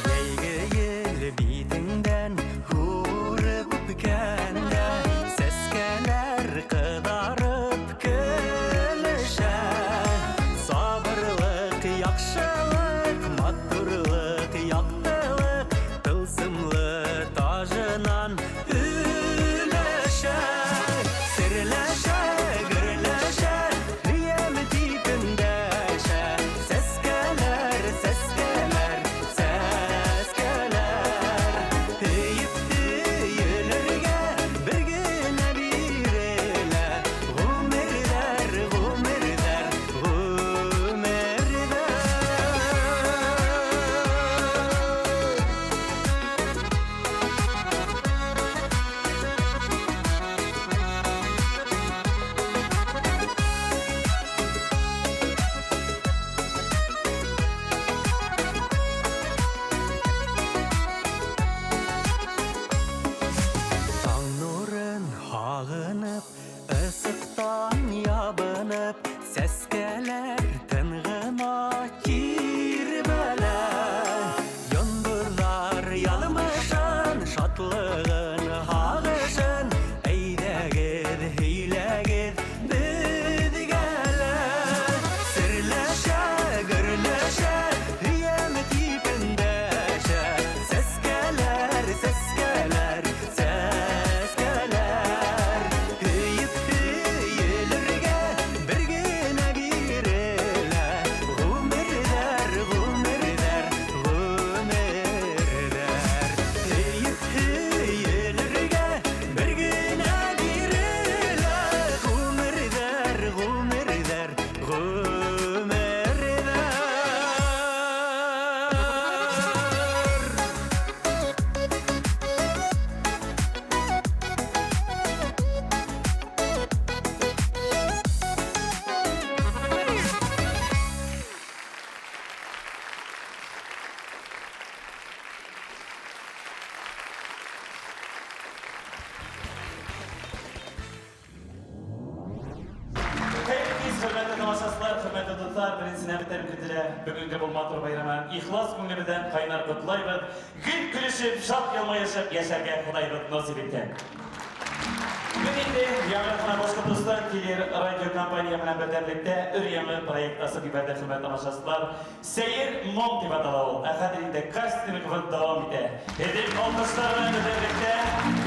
Йәйге ел битеңдән һурып үпкәндә, сәскәләр ҡыҙарып көлөшә. Сабырлыҡ, яҡшылыҡ, матурлыҡ, яҡтылыҡ тылсымлы тажынан өләшә. Серләшә, гөрләшә, һөйәм тип өндәшә. Сәскәләр, сәскәләр, сәскәләр. Һөйөп һөйөлөргә бер генә бирелә. Ғүмерҙәр, ғүмерҙәр, ғүмерҙәр. Таң нурын һағынып, ысыҡтан ябынып, сәскәләр тын ғына тирбәлә. Йондоҙҙар яҙмышын, шатлығын, һағышын әйҙәгеҙ, һөйләгеҙ беҙгә лә. Серләшә, гөрләшә, һөйәм тип өндәшә. Сәскәләр, сәскәләр, сәскәләр. Һөйөп һөйөлөргә бер генә бирелә. Ғүмерҙәр, ғүмерҙәр, ғүмерҙәр. Һөйөп һөйөлөргә бер генә бирелә. Ғүмерҙәр, ғүмерҙәр, ғүмерҙәр. Хәйерле кис, хөрмәтле тамашасылар, хөрмәтле дуҫтар, беренсенән бөтә көтөлә. Бөгөнгө был матур байрамын ихлас күңелебеҙҙән ҡайнар ҡотлайбыҙ. Гел көлөшөп, шат йылмайышып йәшәргә Хоҙайыбыҙ насип итһен. Беҙ инде яңы ғына Башҡортостан телерадио компания менән берҙәмлектә өр-яңы проект асып ебәрҙе, хөрмәтле тамашасылар. Сәйер моң тип атала ул. Ә хәҙер инде кастингыбыҙ дауам итә. Һеҙҙең алҡыштар менән берҙәмлектә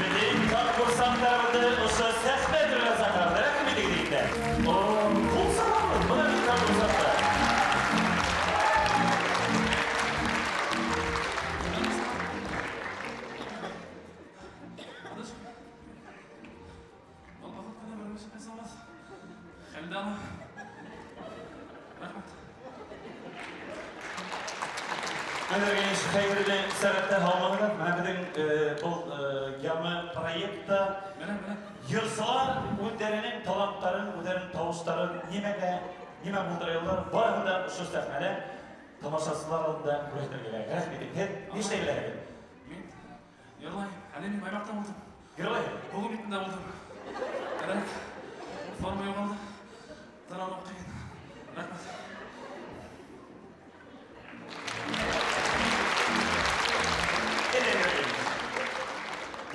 беҙҙең конкурсанттарыбыҙҙы ошо сәхнә түренә саҡырабыҙ. Рәхим итегеҙ, егеттәр. О, ҡул сабабыҙ. Бына бит конкурсанттар. Хәйерле сәғәттә һаумыһығыҙ. Менә беҙҙең был яңы проектта Йырсылар үҙҙәренең таланттарын, үҙҙәренең тауыштарын нимәгә, нимә булдыралар, барыһын да ошо сәхнәлә тамашасылар алдында күрһәтергә кәрәк. Рәхмәт итегеҙ. Һеҙ нишләй беләһегеҙ? Мин йырлайым. Әле мин Баймаҡта булдым. Йырлайһың? Бөгөн бит инде булдым. Кәрәк. Форма юғалды. Тын алыу ҡыйын. Рәхмәт.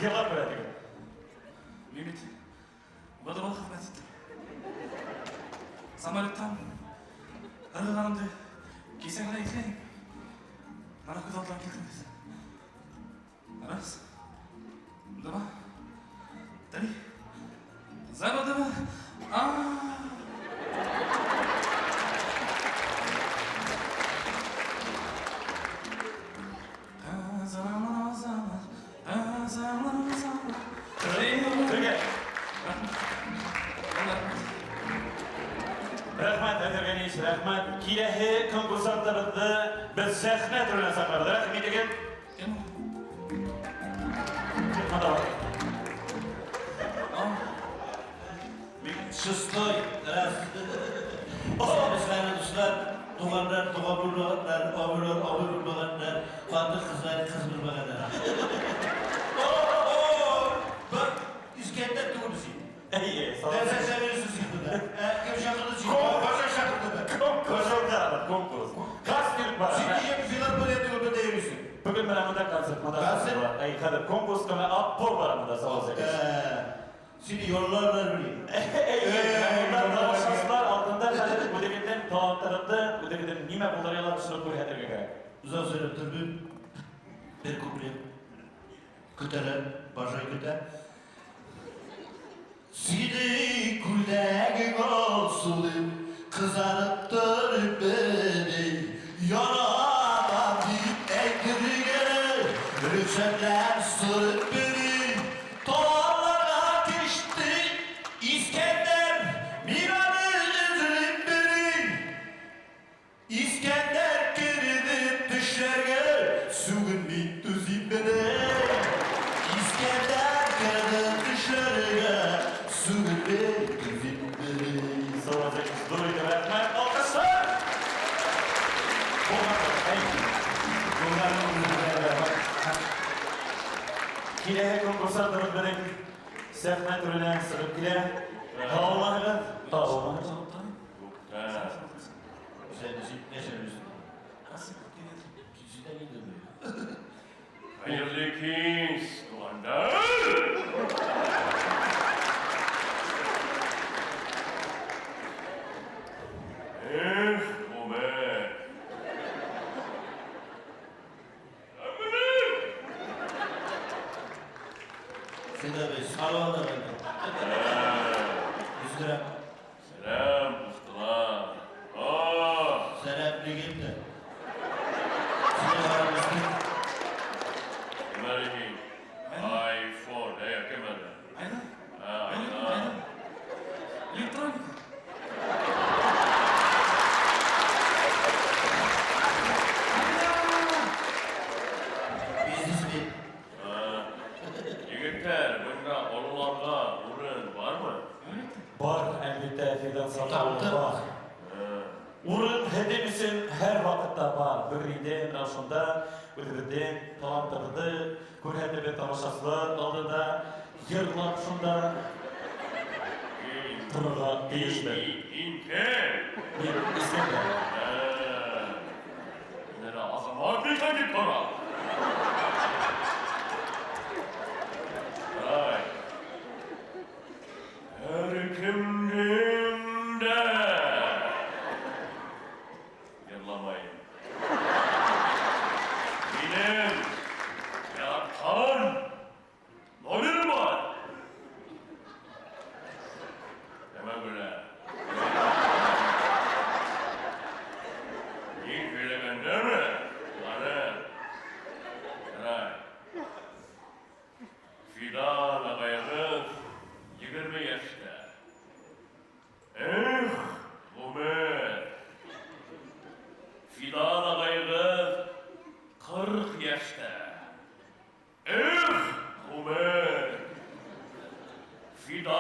Йырлап күрһәтегеҙ. Мин бит ВДВ хеҙмәт иттем. Самолеттан ырғығанымды кисә генә иҫләйем. Мына күҙ алдына килтерегеҙ. Раз, два, три. За ВДВ. А. Бергә. Рәхмәт, Әнвәр Ғәниевич, рәхмәт. Киләһе конкурсанттарыбыҙҙы беҙ сәхнә түренә саҡырабыҙ. Рәхмәт итегеҙ. Шестой раз. Дуслар, дуслар, туғандар, туған булмағандар, абыйлар, абый булмағандар, хатын ҡыҙҙар, ҡыҙ булмағандар. Искәндәр түгел син. Әйе, салам. Нәрсә сөйләйсең син монда? Кем чакырды сине? Конкурс. Кем чакырды? Конкурс. Конкурс. Кастинг бар. Син нигә филармония түгел монда йөрисең? Бөгөн менә монда концерт, монда Концерт? бар. Әй, хәҙер конкурс кына отбор бара монда, салам. Сине йолларлар беләм. Әй, монда тамашасылар алдында хәҙер үҙегеҙҙең таланттарыңды, үҙегеҙҙең нимә булдыралар шуны күрһәтергә кәрәк. Озак сөйләп тормыйм. Бер куплет. Көтәләр, бажай көтә. Сине күлдәгең алсу дип, кызарып торып бене, яратам дип әйтергә, рөхсәтләр сорап бене, талларга төште Искәндәр, мин аны эзлим бене. Искәндәр керде төшләргә, сүгенми түзим бене. Искәндәр керде төшләргә, сүгенми түзим бене. Салам алейкум, ҙур итеп рәхмәт. Алҡыштар! Киләһе конкурсантыбыҙ беҙҙең сәхнә түренә сығып килә. Һаумыһығыҙ? Һаумыһығыҙ? Хәйерле кис, туғандар! Эх, ғүмер! Сәләм, дуҫтар! Сәләм, легенда. Кем iPhone, әй, кем әле? Айна? Айна. Электроника. Бизнесмен. Егеттәр, бында ололарға урын бармы? Бар, әлбиттә, Фидан Сатаулы бар. Урын һеҙҙең өсөн һәр ваҡытта бар. Бөгөн инде менә шунда үҙебеҙҙең таланттарыбыҙҙы күрһәтеп тамашасылар алдында йырлап шунда торорға тейешбеҙ. Һин кем? Мин Искәндәр. Менә Азамат икән дип тора. Ай. Һәр кемдең дә йырламайым. Минең яратҡан номерым бар. Нәмә белә? Мин һөйләгәндәме? Аны. Ярай. Фидан ағайығыҙ 20 йәштә. Эх, ғүмер! Фидан ағайығыҙ 40 йәштә. Эх, ғүмер! Фидан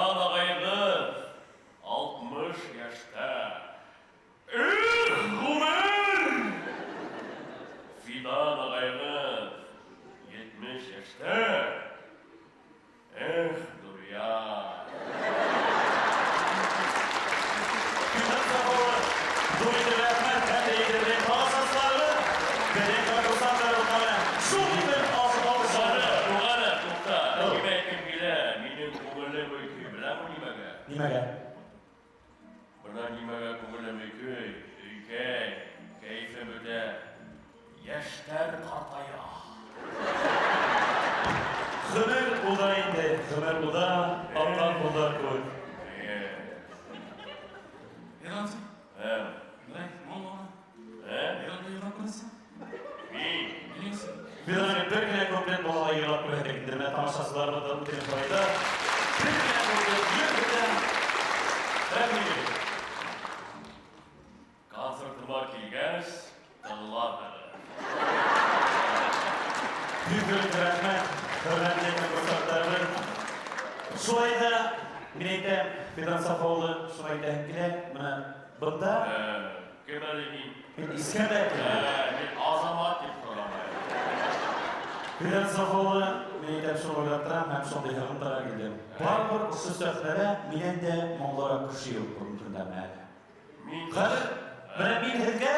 Нимәгә? Бына нимәгә күңелем өйкөй, өйкәй, кәйефем бөтә. Йәштәр ҡартая. Ғүмер уҙа инде, ғүмер уҙа, аҡҡан һыуҙар кеүек. Ирансы? Ә. Берәй, моңло ғына. Ә? Иранда йырлап күрәсең. Мин. Минең Беҙ бер генә куплет булһа ла йырлап күрһәтик инде. Менә тамашасыларыбыҙ ҙа үтенеп һорайҙы. Бер генә куплет йыр бөтә. Рәхмәт. Концертыма килгәс, тыңлап әле. Бик зур рәхмәт, хөрмәтле конкурсанттарыбыҙ. Шулай ҙа мин әйтәм, Фидан Сафа улы, шуны әйтәһем килә, бына бында Кем әле мин? Мин Искәндәр. Мин Азамат тип торам. Фидан Сафа улы, мин әйтәм, шуны уйлап торам һәм шундай һығымтаға килдем. Барыбер ошо сәхнәлә минән дә моңлораҡ кеше юҡ бөгөнгө көндә әле. Мин Хәҙер менә мин һеҙгә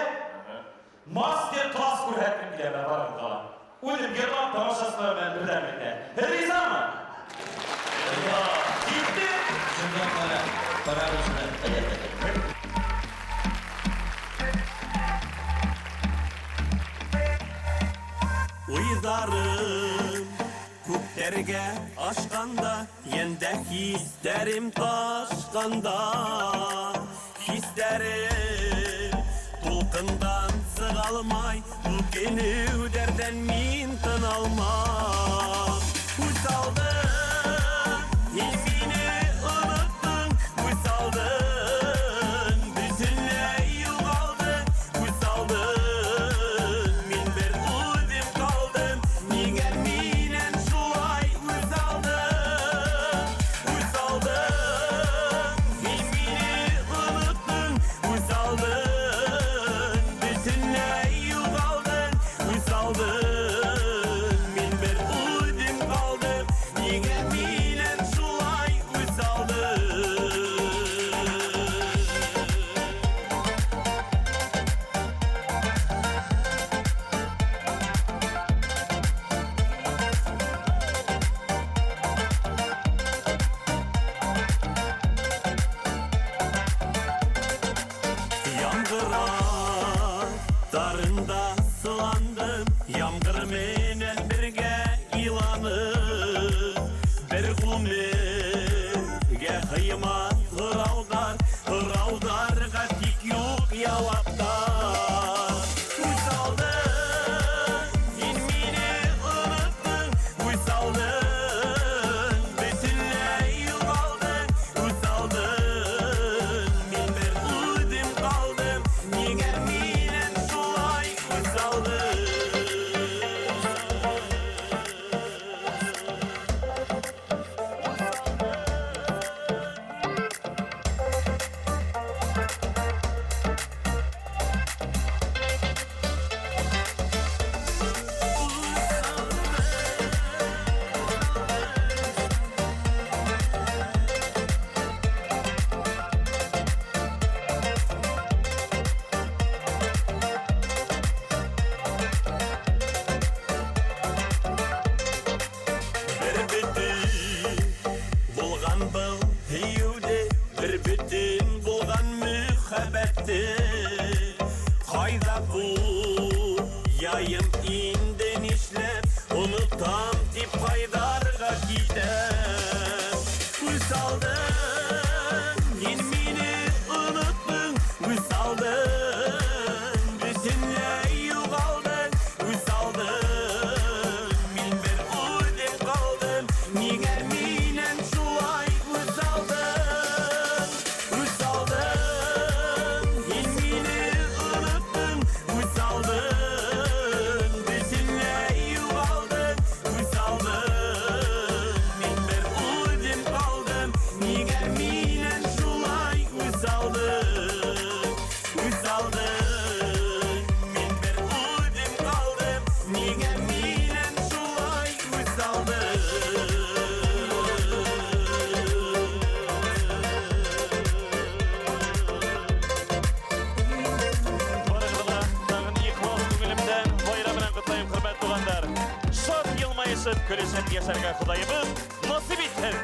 мастер-класс күрһәткем килә менә барығыҙға ла. Үҙем йырлап тамашасылар менән берҙәмлектә. Һеҙ ризамы? Риза. Китте. Шунда ҡара, ҡарағыҙ. Уйҙарым күктәргә ашҡанда, йәндә хистәрем ташҡанда, хистәрем тулҡындан сыға алмай, үкенеүҙәрҙән мин тын алмам. Үс алдың, һин мине оноттоң, үс алдың, бөтөнләй юғалдың, үс алдың, мин бер үҙем ҡалдым, нигә минән шулай үс алдың, үс алдың, һин мине оноттоң, үс алдың, бөтөнләй юғалдың, үс алдың, мин бер үҙем ҡалдым, нигә минән шулай үс алдың. Ямғырға тарында сыландым, ямғыр менән бергә иланым. Бер ғүмергә һыймаҫ һорауҙар, һорауҙарға тик юҡ яуаптар. Үс алдың, һин мине оноттоң, үс алдың, бөтөнләй юғалдың, үс алдың, мин бер үҙем ҡалдым, нигә минән шулай үс алдың? Бер бөтөн булған был һөйөүҙе, бер бөтөн булған мөхәббәтте. Ҡайҙа ҡуяйым инде, нишләп онотам тип ҡайҙарға китәм? Үс алдың, һин мине оноттоң, үс алдың, бөтөнләй юғалдың, үс алдың, мин бер үҙем ҡалдым, нигә минән шулай үс алдың? Үс алдың, һин мине оноттоң, үс алдың, бөтөнләй юғалдың, үс алдың, мин бер үҙем ҡалдым, нигә минән шулай үс алдың? Үс алдың, мин бер үҙем ҡалдым, нигә минән шулай үс алдың? Барығыҙға тағын ихлас күңелемдән байрам менән ҡотлайым, хөрмәтле туғандар. Шат йылмайышып, көлөшөп йәшәргә Хоҙайыбыҙ насип итһен.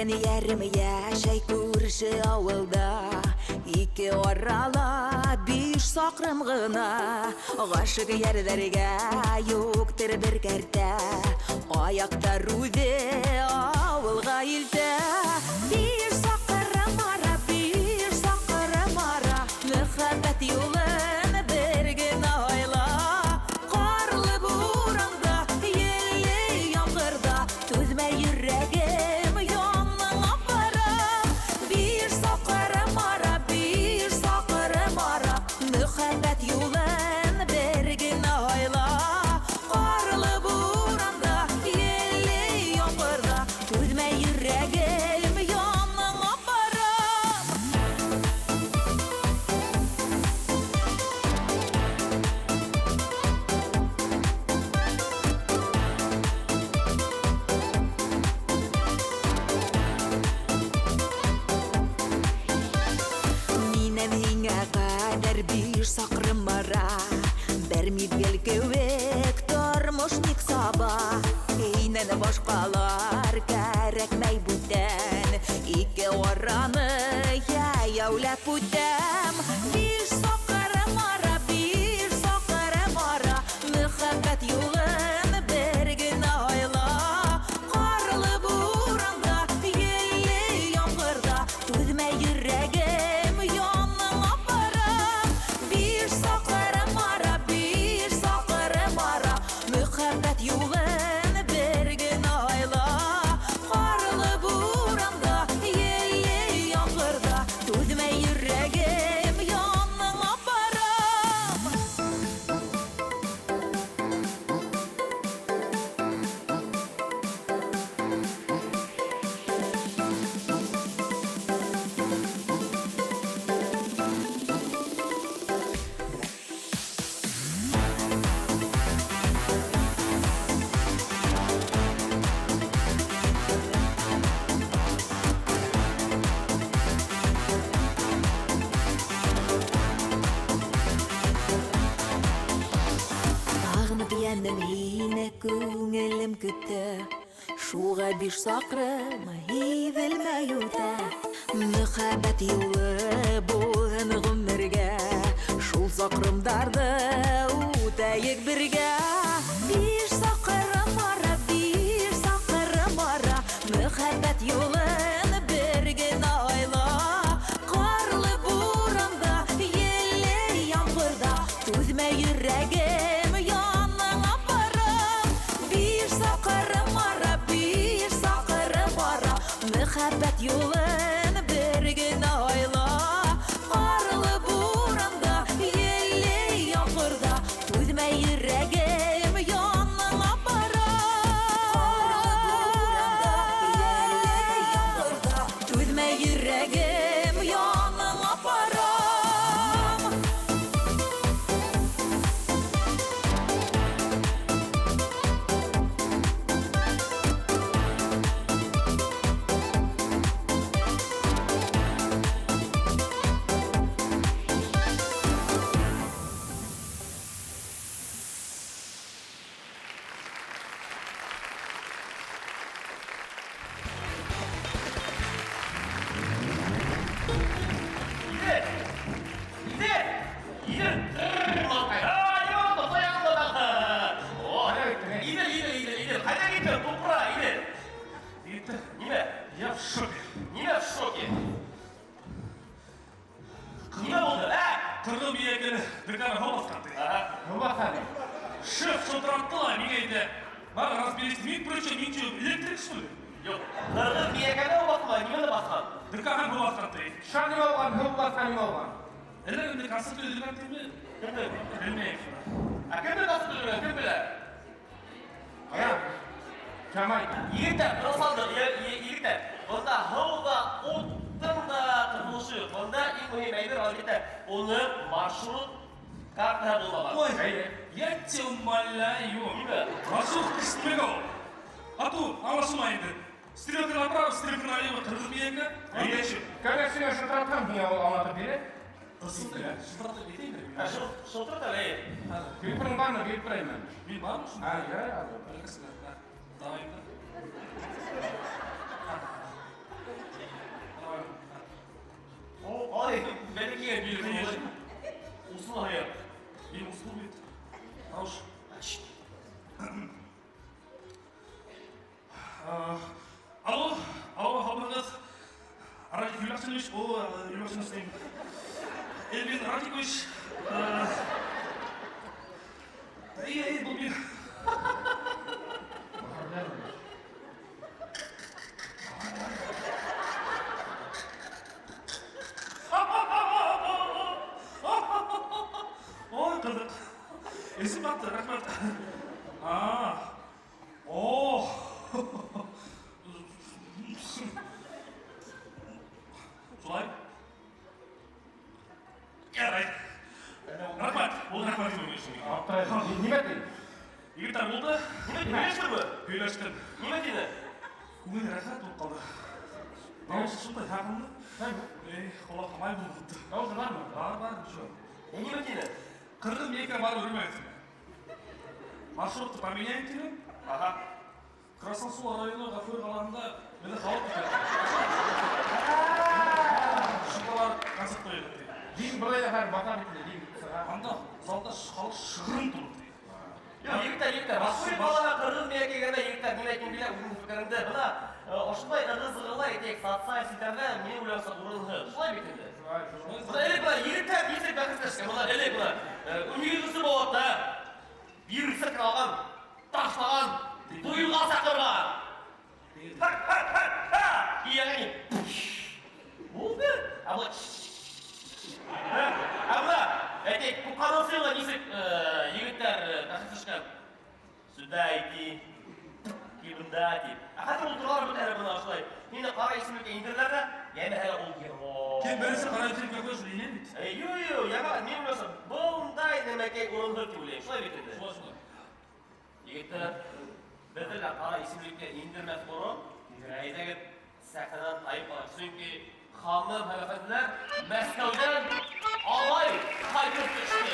Һөйгән ярым йәшәй күрше ауылда, ике арала биш саҡрым ғына. Ғашиҡ йәрҙәргә юҡтыр бер кәртә, аяҡтар үҙе ауылға илтә. Биш саҡрым ара, биш саҡрым ара, мөхәббәт юлын бер генә һайла. Ҡарлы буранда, елле ямғырҙа, түҙмәй йөрәгем яныңа бара. Биш саҡрым ара, биш саҡрым ара, мөхәббәт юлын бер генә һайла. Ҡарлы буранда, елле ямғырҙа, түҙмәй йөрәгем яныңа бара. Минән һиңә ҡәҙәр биш саҡрым ара, бер миҙгел кеүек тормош ник саба. Һинән башҡалар кәрәкмәй бүтән, ике араны йәйәүләп үтәм. Биш саҡрым ара, биш саҡрым ара, мөхәббәт юлын бер генә һайла. Ҡарлы буранда, елле ямғырҙа, түҙмәй йөрәгем яныңа бара. Биш саҡрым ара, биш саҡрым ара, мөхәббәт юлын бер генә һайла. Ҡарлы буранда, елле ямғырҙа, түҙмәй йөрәгем яныңа бара. Һағынып йәнем һине күңелем көтә, шуға биш саҡрым һиҙелмәй үтә. Мөхәббәт юлы булһын ғүмергә, шул саҡрымдарҙы үтәйек бергә. Биш саҡрым ара, биш саҡрым ара, мөхәббәт юлын бер генә һайла. Ҡарлы буранда, елле ямғырҙа, түҙмәй йөрәгем яныңа бара. Биш саҡрым ара, биш саҡрым ара, мөхәббәт юлын бер генә һайла. Ҡарлы буранда, елле ямғырҙа, түҙмәй йөрәгем яныңа бара. Ҡарлы буранда, елле ямғырҙа, түҙмәй йөрәгем яныңа бара. Идел! Идел! Идел! Идел, Идел, Идел, Идел. Ҡайҙа киттең? Тупра, Идел. Егеттәр, Нимә? я в шоке. Нимә в шоке? Нимә булды? Ә? Ҡырғын бейәкеле ДК-ны һыу баҫҡан ти. Һыу баҫҡан. Шеф шылтыратты ла миңә әйтә. Бар, разберись, мин причем, мин что, электрик что ли? Юҡ, ҡырғыҙ бейәкәне һыу баҫмай, нимәне баҫҡан? ДК-ны һыу баҫҡан ти. Ша нимә булған, һыу баҫҡан нимә булған? Әллә инде концерт өҙөлгән тиме? Кемдең? Белмәйем. Ә кемдең концерт өҙөлгән, кем белә? Ая, Камай. Егеттәр, тыныс алдыҡ, егеттәр. Бында һыу ҙа, уттың да ҡырҡылышы юҡ. Бында иң мөһим әйбер, әлбиттә, уның маршрут картаһы булмаған. Ой, я тебя умоляю. Нимә? Маршрут нимәгә ул? А то аңлашылмай инде. Стрелка направо, стрелка налево, ҡырғыҙ бейәкә. Әйе. Кәңәшенә шылтыратһаң, һиңә ул аңлатып бирә. Шылтыратып әйтәйем әле. Шылтырат әле. Телефоның бармы? Биреп торайым. Мин бармы? А, ярай, Давай. Радик Юльякшинович, о, Юльякшинович, Эльвин Радикович. Эй, эй, был мин. Ой, ҡыҙыҡ. Исем атты, рәхмәт. А, о, шулай? Ярай. Рәхмәт, ул рәхмәт. Нимә ти? Егеттәр булды. Нимә һөйләштеңме? Һөйләштем. Нимә тине? Күңел рәхәт булып ҡалды. Дауышы шундай һағымлы. Эй, ҡолаҡҡа май булып китте. Дауышы бармы? Бар, бар, шул. Нимә тине? Ҡырғыҙ миңә барып өрмәйһең. Маршрутты поменяем тине. Ага. Красносул районы Ғафури ҡалаһында мине халыҡ көтә. Шунда концерт ҡуйҙыҡ ти. Дин былай ҙа хәҙер баҫа бит инде, дин сыға. Анда залда халыҡ шығырым тулып ти. Юҡ, егеттәр, егеттәр, Ғафури ҡалаһы ҡырғыҙ миңә килгәндә, егеттәр, мин әйткем килә үҙемдең фекеремде. Бына ошондай ығы-зығылай әйтәйек, социаль селтәрҙә минең уйлауымса урынһыҙ. Шулай бит инде. Бына элек бына егеттәр нисек бәхәсләшкән, бына элек бына 17 быуатта бирсек алған, ташлаған, туйға саҡырған. Ха-ха-ха-ха! Йәғни, булды. Ә бына Ә бына, әйтәйек, Туҡанысы йылы нисек егеттәр бәхәсләшкән. Сюда иди, кил бында тип. Ә хәҙер ултыралар бит әле бына ошолай. Һине ҡара исемлеккә индерҙеләр ҙә, йәнә әле ул герой. Кем беренсе ҡара исемлеккә ҡуйыр, инәм бит. Юҡ, юҡ, яңы мин уйласам, бындай нәмәкәй урынһыҙ тип уйлайым. Шулай бит инде. Шулай, шулай. Егеттәр, беҙҙе лә ҡара исемлеккә индермәҫ борон, әйҙәгеҙ сәхнәнән тайып алайыҡ. Сөнки ханым һәм әфәнделәр Мәскәүҙән алай ҡайтып төштө.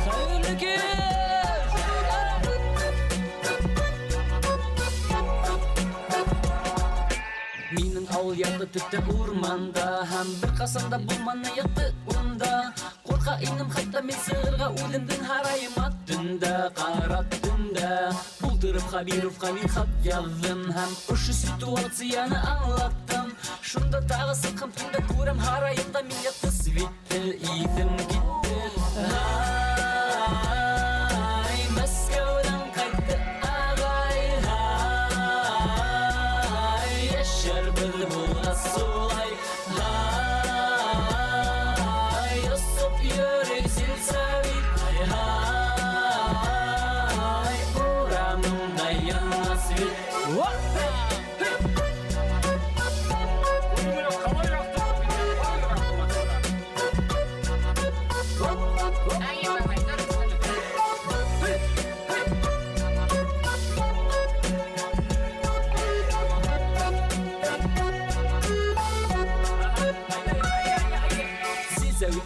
Хәйерле кис! Минең ауыл яҡты төптә урманда, һәм бер ҡасан да булманы яҡты унда. Ҡурҡа инем хатта мин сығырға үҙемдең һарайыма төндә, ҡара төндә. Булдырып Хабировҡа мин хат яҙҙым һәм ошо ситуацияны аңлаттым. Шунда тағы сыҡһам төндә күрәм һарайымда мин яҡты светте, иҫем китте. Һай, Мәскәүҙән ҡайтты ағай, һай, йәшәрбеҙ булғас шулай. Һай, осоп йөрөй сельсовет, һай, урамымда яна свет.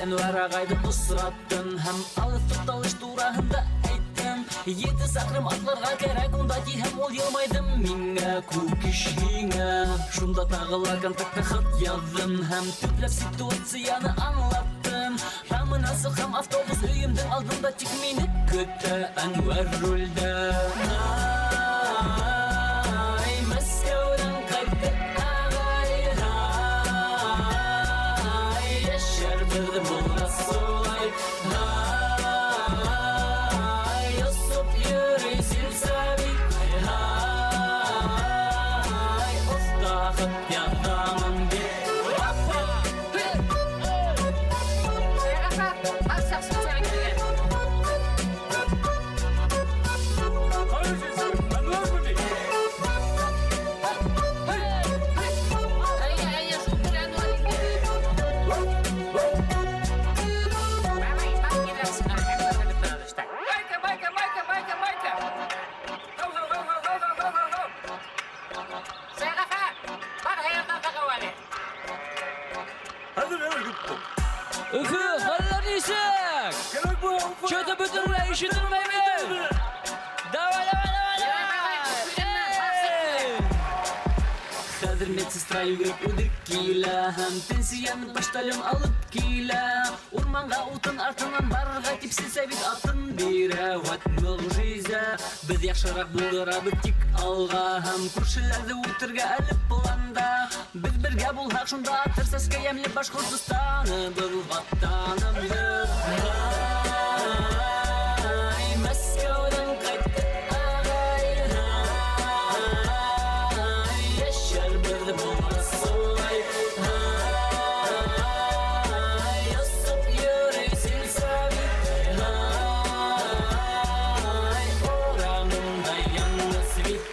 Әнвәр ағайҙы осраттым һәм алыҫ туҡталыш тураһында әйттем. 7 саҡрым атларға кәрәк унда тиһәм, ул йылмайҙы миңә, күк иш һиңә. Шунда тағы ла контактта хат яҙҙым һәм төпләп ситуацияны аңлаттым. Тамынан сыҡһам, автобус өйөмдөң алдында тик мине көтә Әнвәр рулдә. Ай, Мәскәүҙән ҡайтты ағай, һай, йәшәрбеҙ булғас шулай. Һай, осоп йөрөй сельсовет, һай, оҫта хат яҙамын бит. Өфө, хәлләр нисек? Чё-то бөтөнләй ишетелмәйме? Давай, давай, давай, давай! Эй! Хәҙер Хәҙер медсестра йүгереп үҙе килә һәм пенсияны почтальон алып килә. Урманға утын артынан барырға тип сельсовет атын бирә. Вәт мөғжизә, беҙ яҡшыраҡ булдырабыҙ тик алға һәм күршеләрҙе үтергә әле планда. Беҙ бергә булһаҡ, шунда атыр сәскә йәмле Башҡортостаныбыҙ, ватаныбыҙ. Ай, Мәскәүҙән ҡайтты ағай, ай, йәшәрбеҙ буласылай. Ай, осоп йөрөй сельсовет, ай, урамында яңы свит.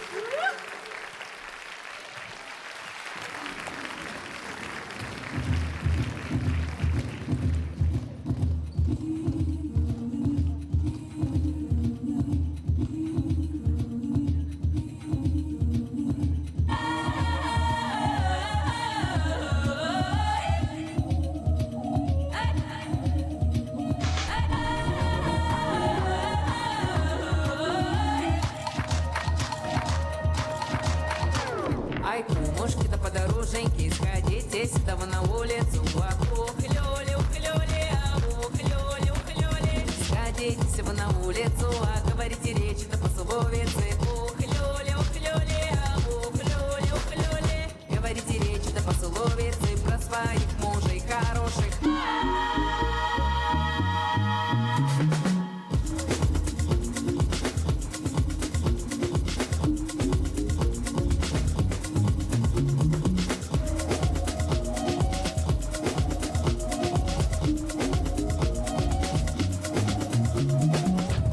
Ай, кумушки да подороженьки, сходите сюда вы на улицу. Ухлёли, ухлёли, а ухлёли, ухлёли. Сходите вы на улицу, а говорите речи да пословицы. Ухлёли, ухлёли, а ухлёли, ухлёли. Говорите речи да пословицы про своих мужей хороших.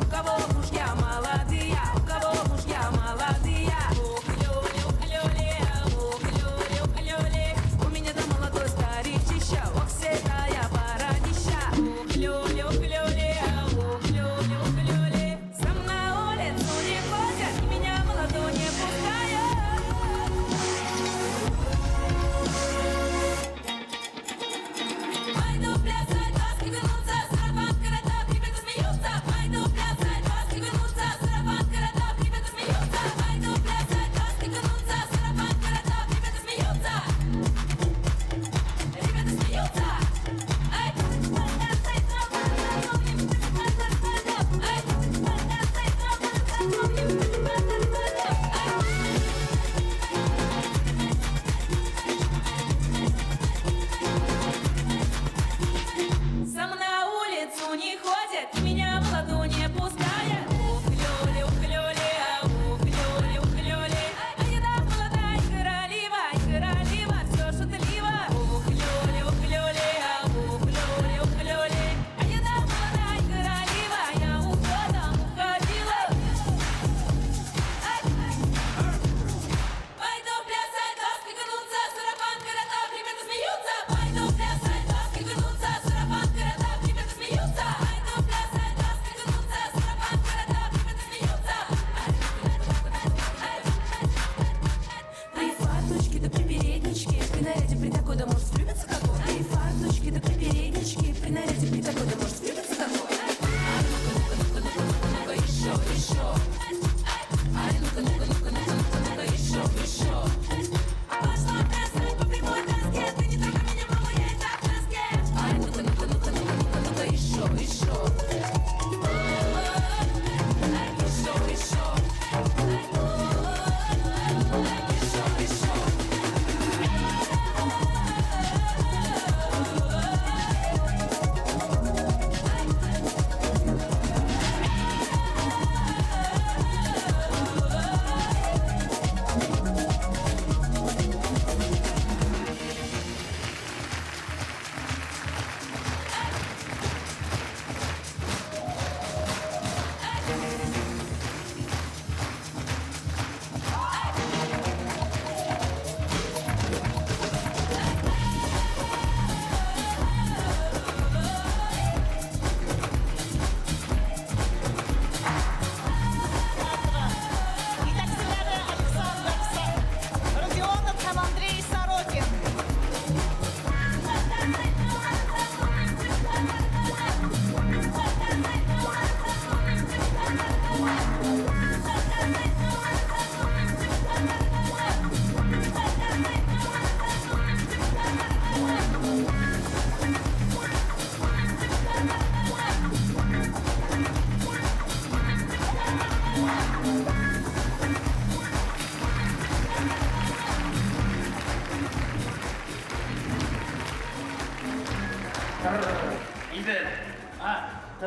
У кого мужья молодые, у кого мужья молодые. Ухлёли, ухлёли, а ухлёли, ухлёли. У меня да молодой старичища, ох, седая.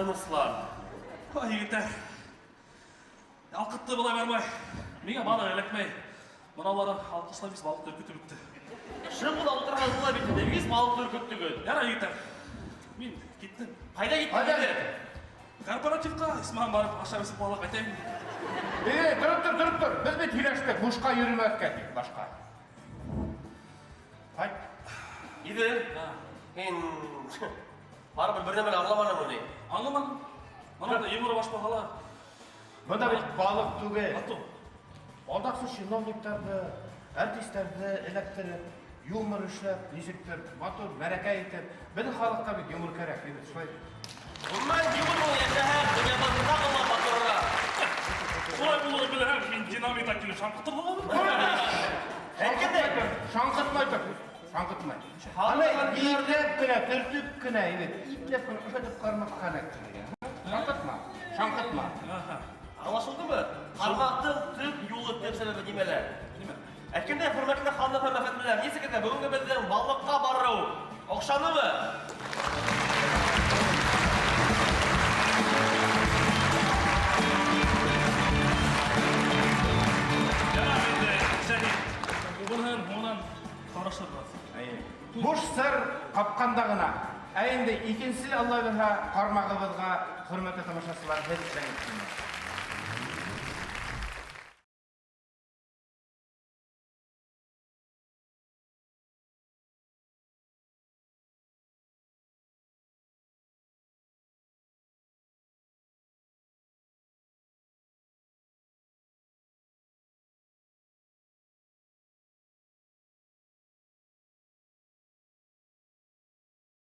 Тыныслан. Ай, егеттәр. Ялҡытты былай бармай. Миңә балыҡ эләкмәй. Мыналары алҡышлап вис балыҡты өркөтөп бөттө. Шым була ултырған була бит инде, вис балыҡты өркөттөгөҙ. Ярай, егеттәр. Мин киттем. Ҡайҙа киттең? Ҡайҙа? Корпоративҡа Исмаһам барып ашап эсеп балыҡ ҡайтайым. Эй, тороп тор, тороп тор. Беҙ бит һөйләштек, бушҡа йөрөмәҫкә тип башҡа. Ҡайт. Иҙел, һин барыбер бер нәмә лә аңламаның ни? Аңламаным. Мына да юмор баш булһа ла. Бында бит балыҡ түгел. Алдаҡсы чиновниктарҙы, артистарҙы эләктереп, юмор эшләп, нисектер матур мәрәкә итеп, беҙҙең халыҡҡа бит юмор кәрәк, бит шулай. Ғөмүмән, юмор ул йәшәһә, донъябыҙ тағы ла матурыраҡ. Шулай булыр белһәм, мин динамит килеп шаңҡытыр булам. Әйткәндәй, шаңҡытмай тор. Шаңҡытмай. Аны ипләп кенә, төртөп кенә, бит, ипләп кенә ошатып ҡармаҡҡа эләктерергә. Шаңҡытма, шаңҡытма. Аңлашылдымы? Ҡармаҡтың төп юлы, төп сәбәбе нимәлә? Әйткәндәй, хөрмәтле ханым һәм әфәнделәр, нисек итә бөгөнгө беҙҙең балыҡҡа барыу оҡшанымы? Быныһын һуңынан ҡарашырбыҙ. Буш сыр ҡапҡанда ғына. Ә инде икенсе, Алла бирһә, ҡармағыбыҙға, хөрмәтле тамашасылар, һеҙ җәлеп.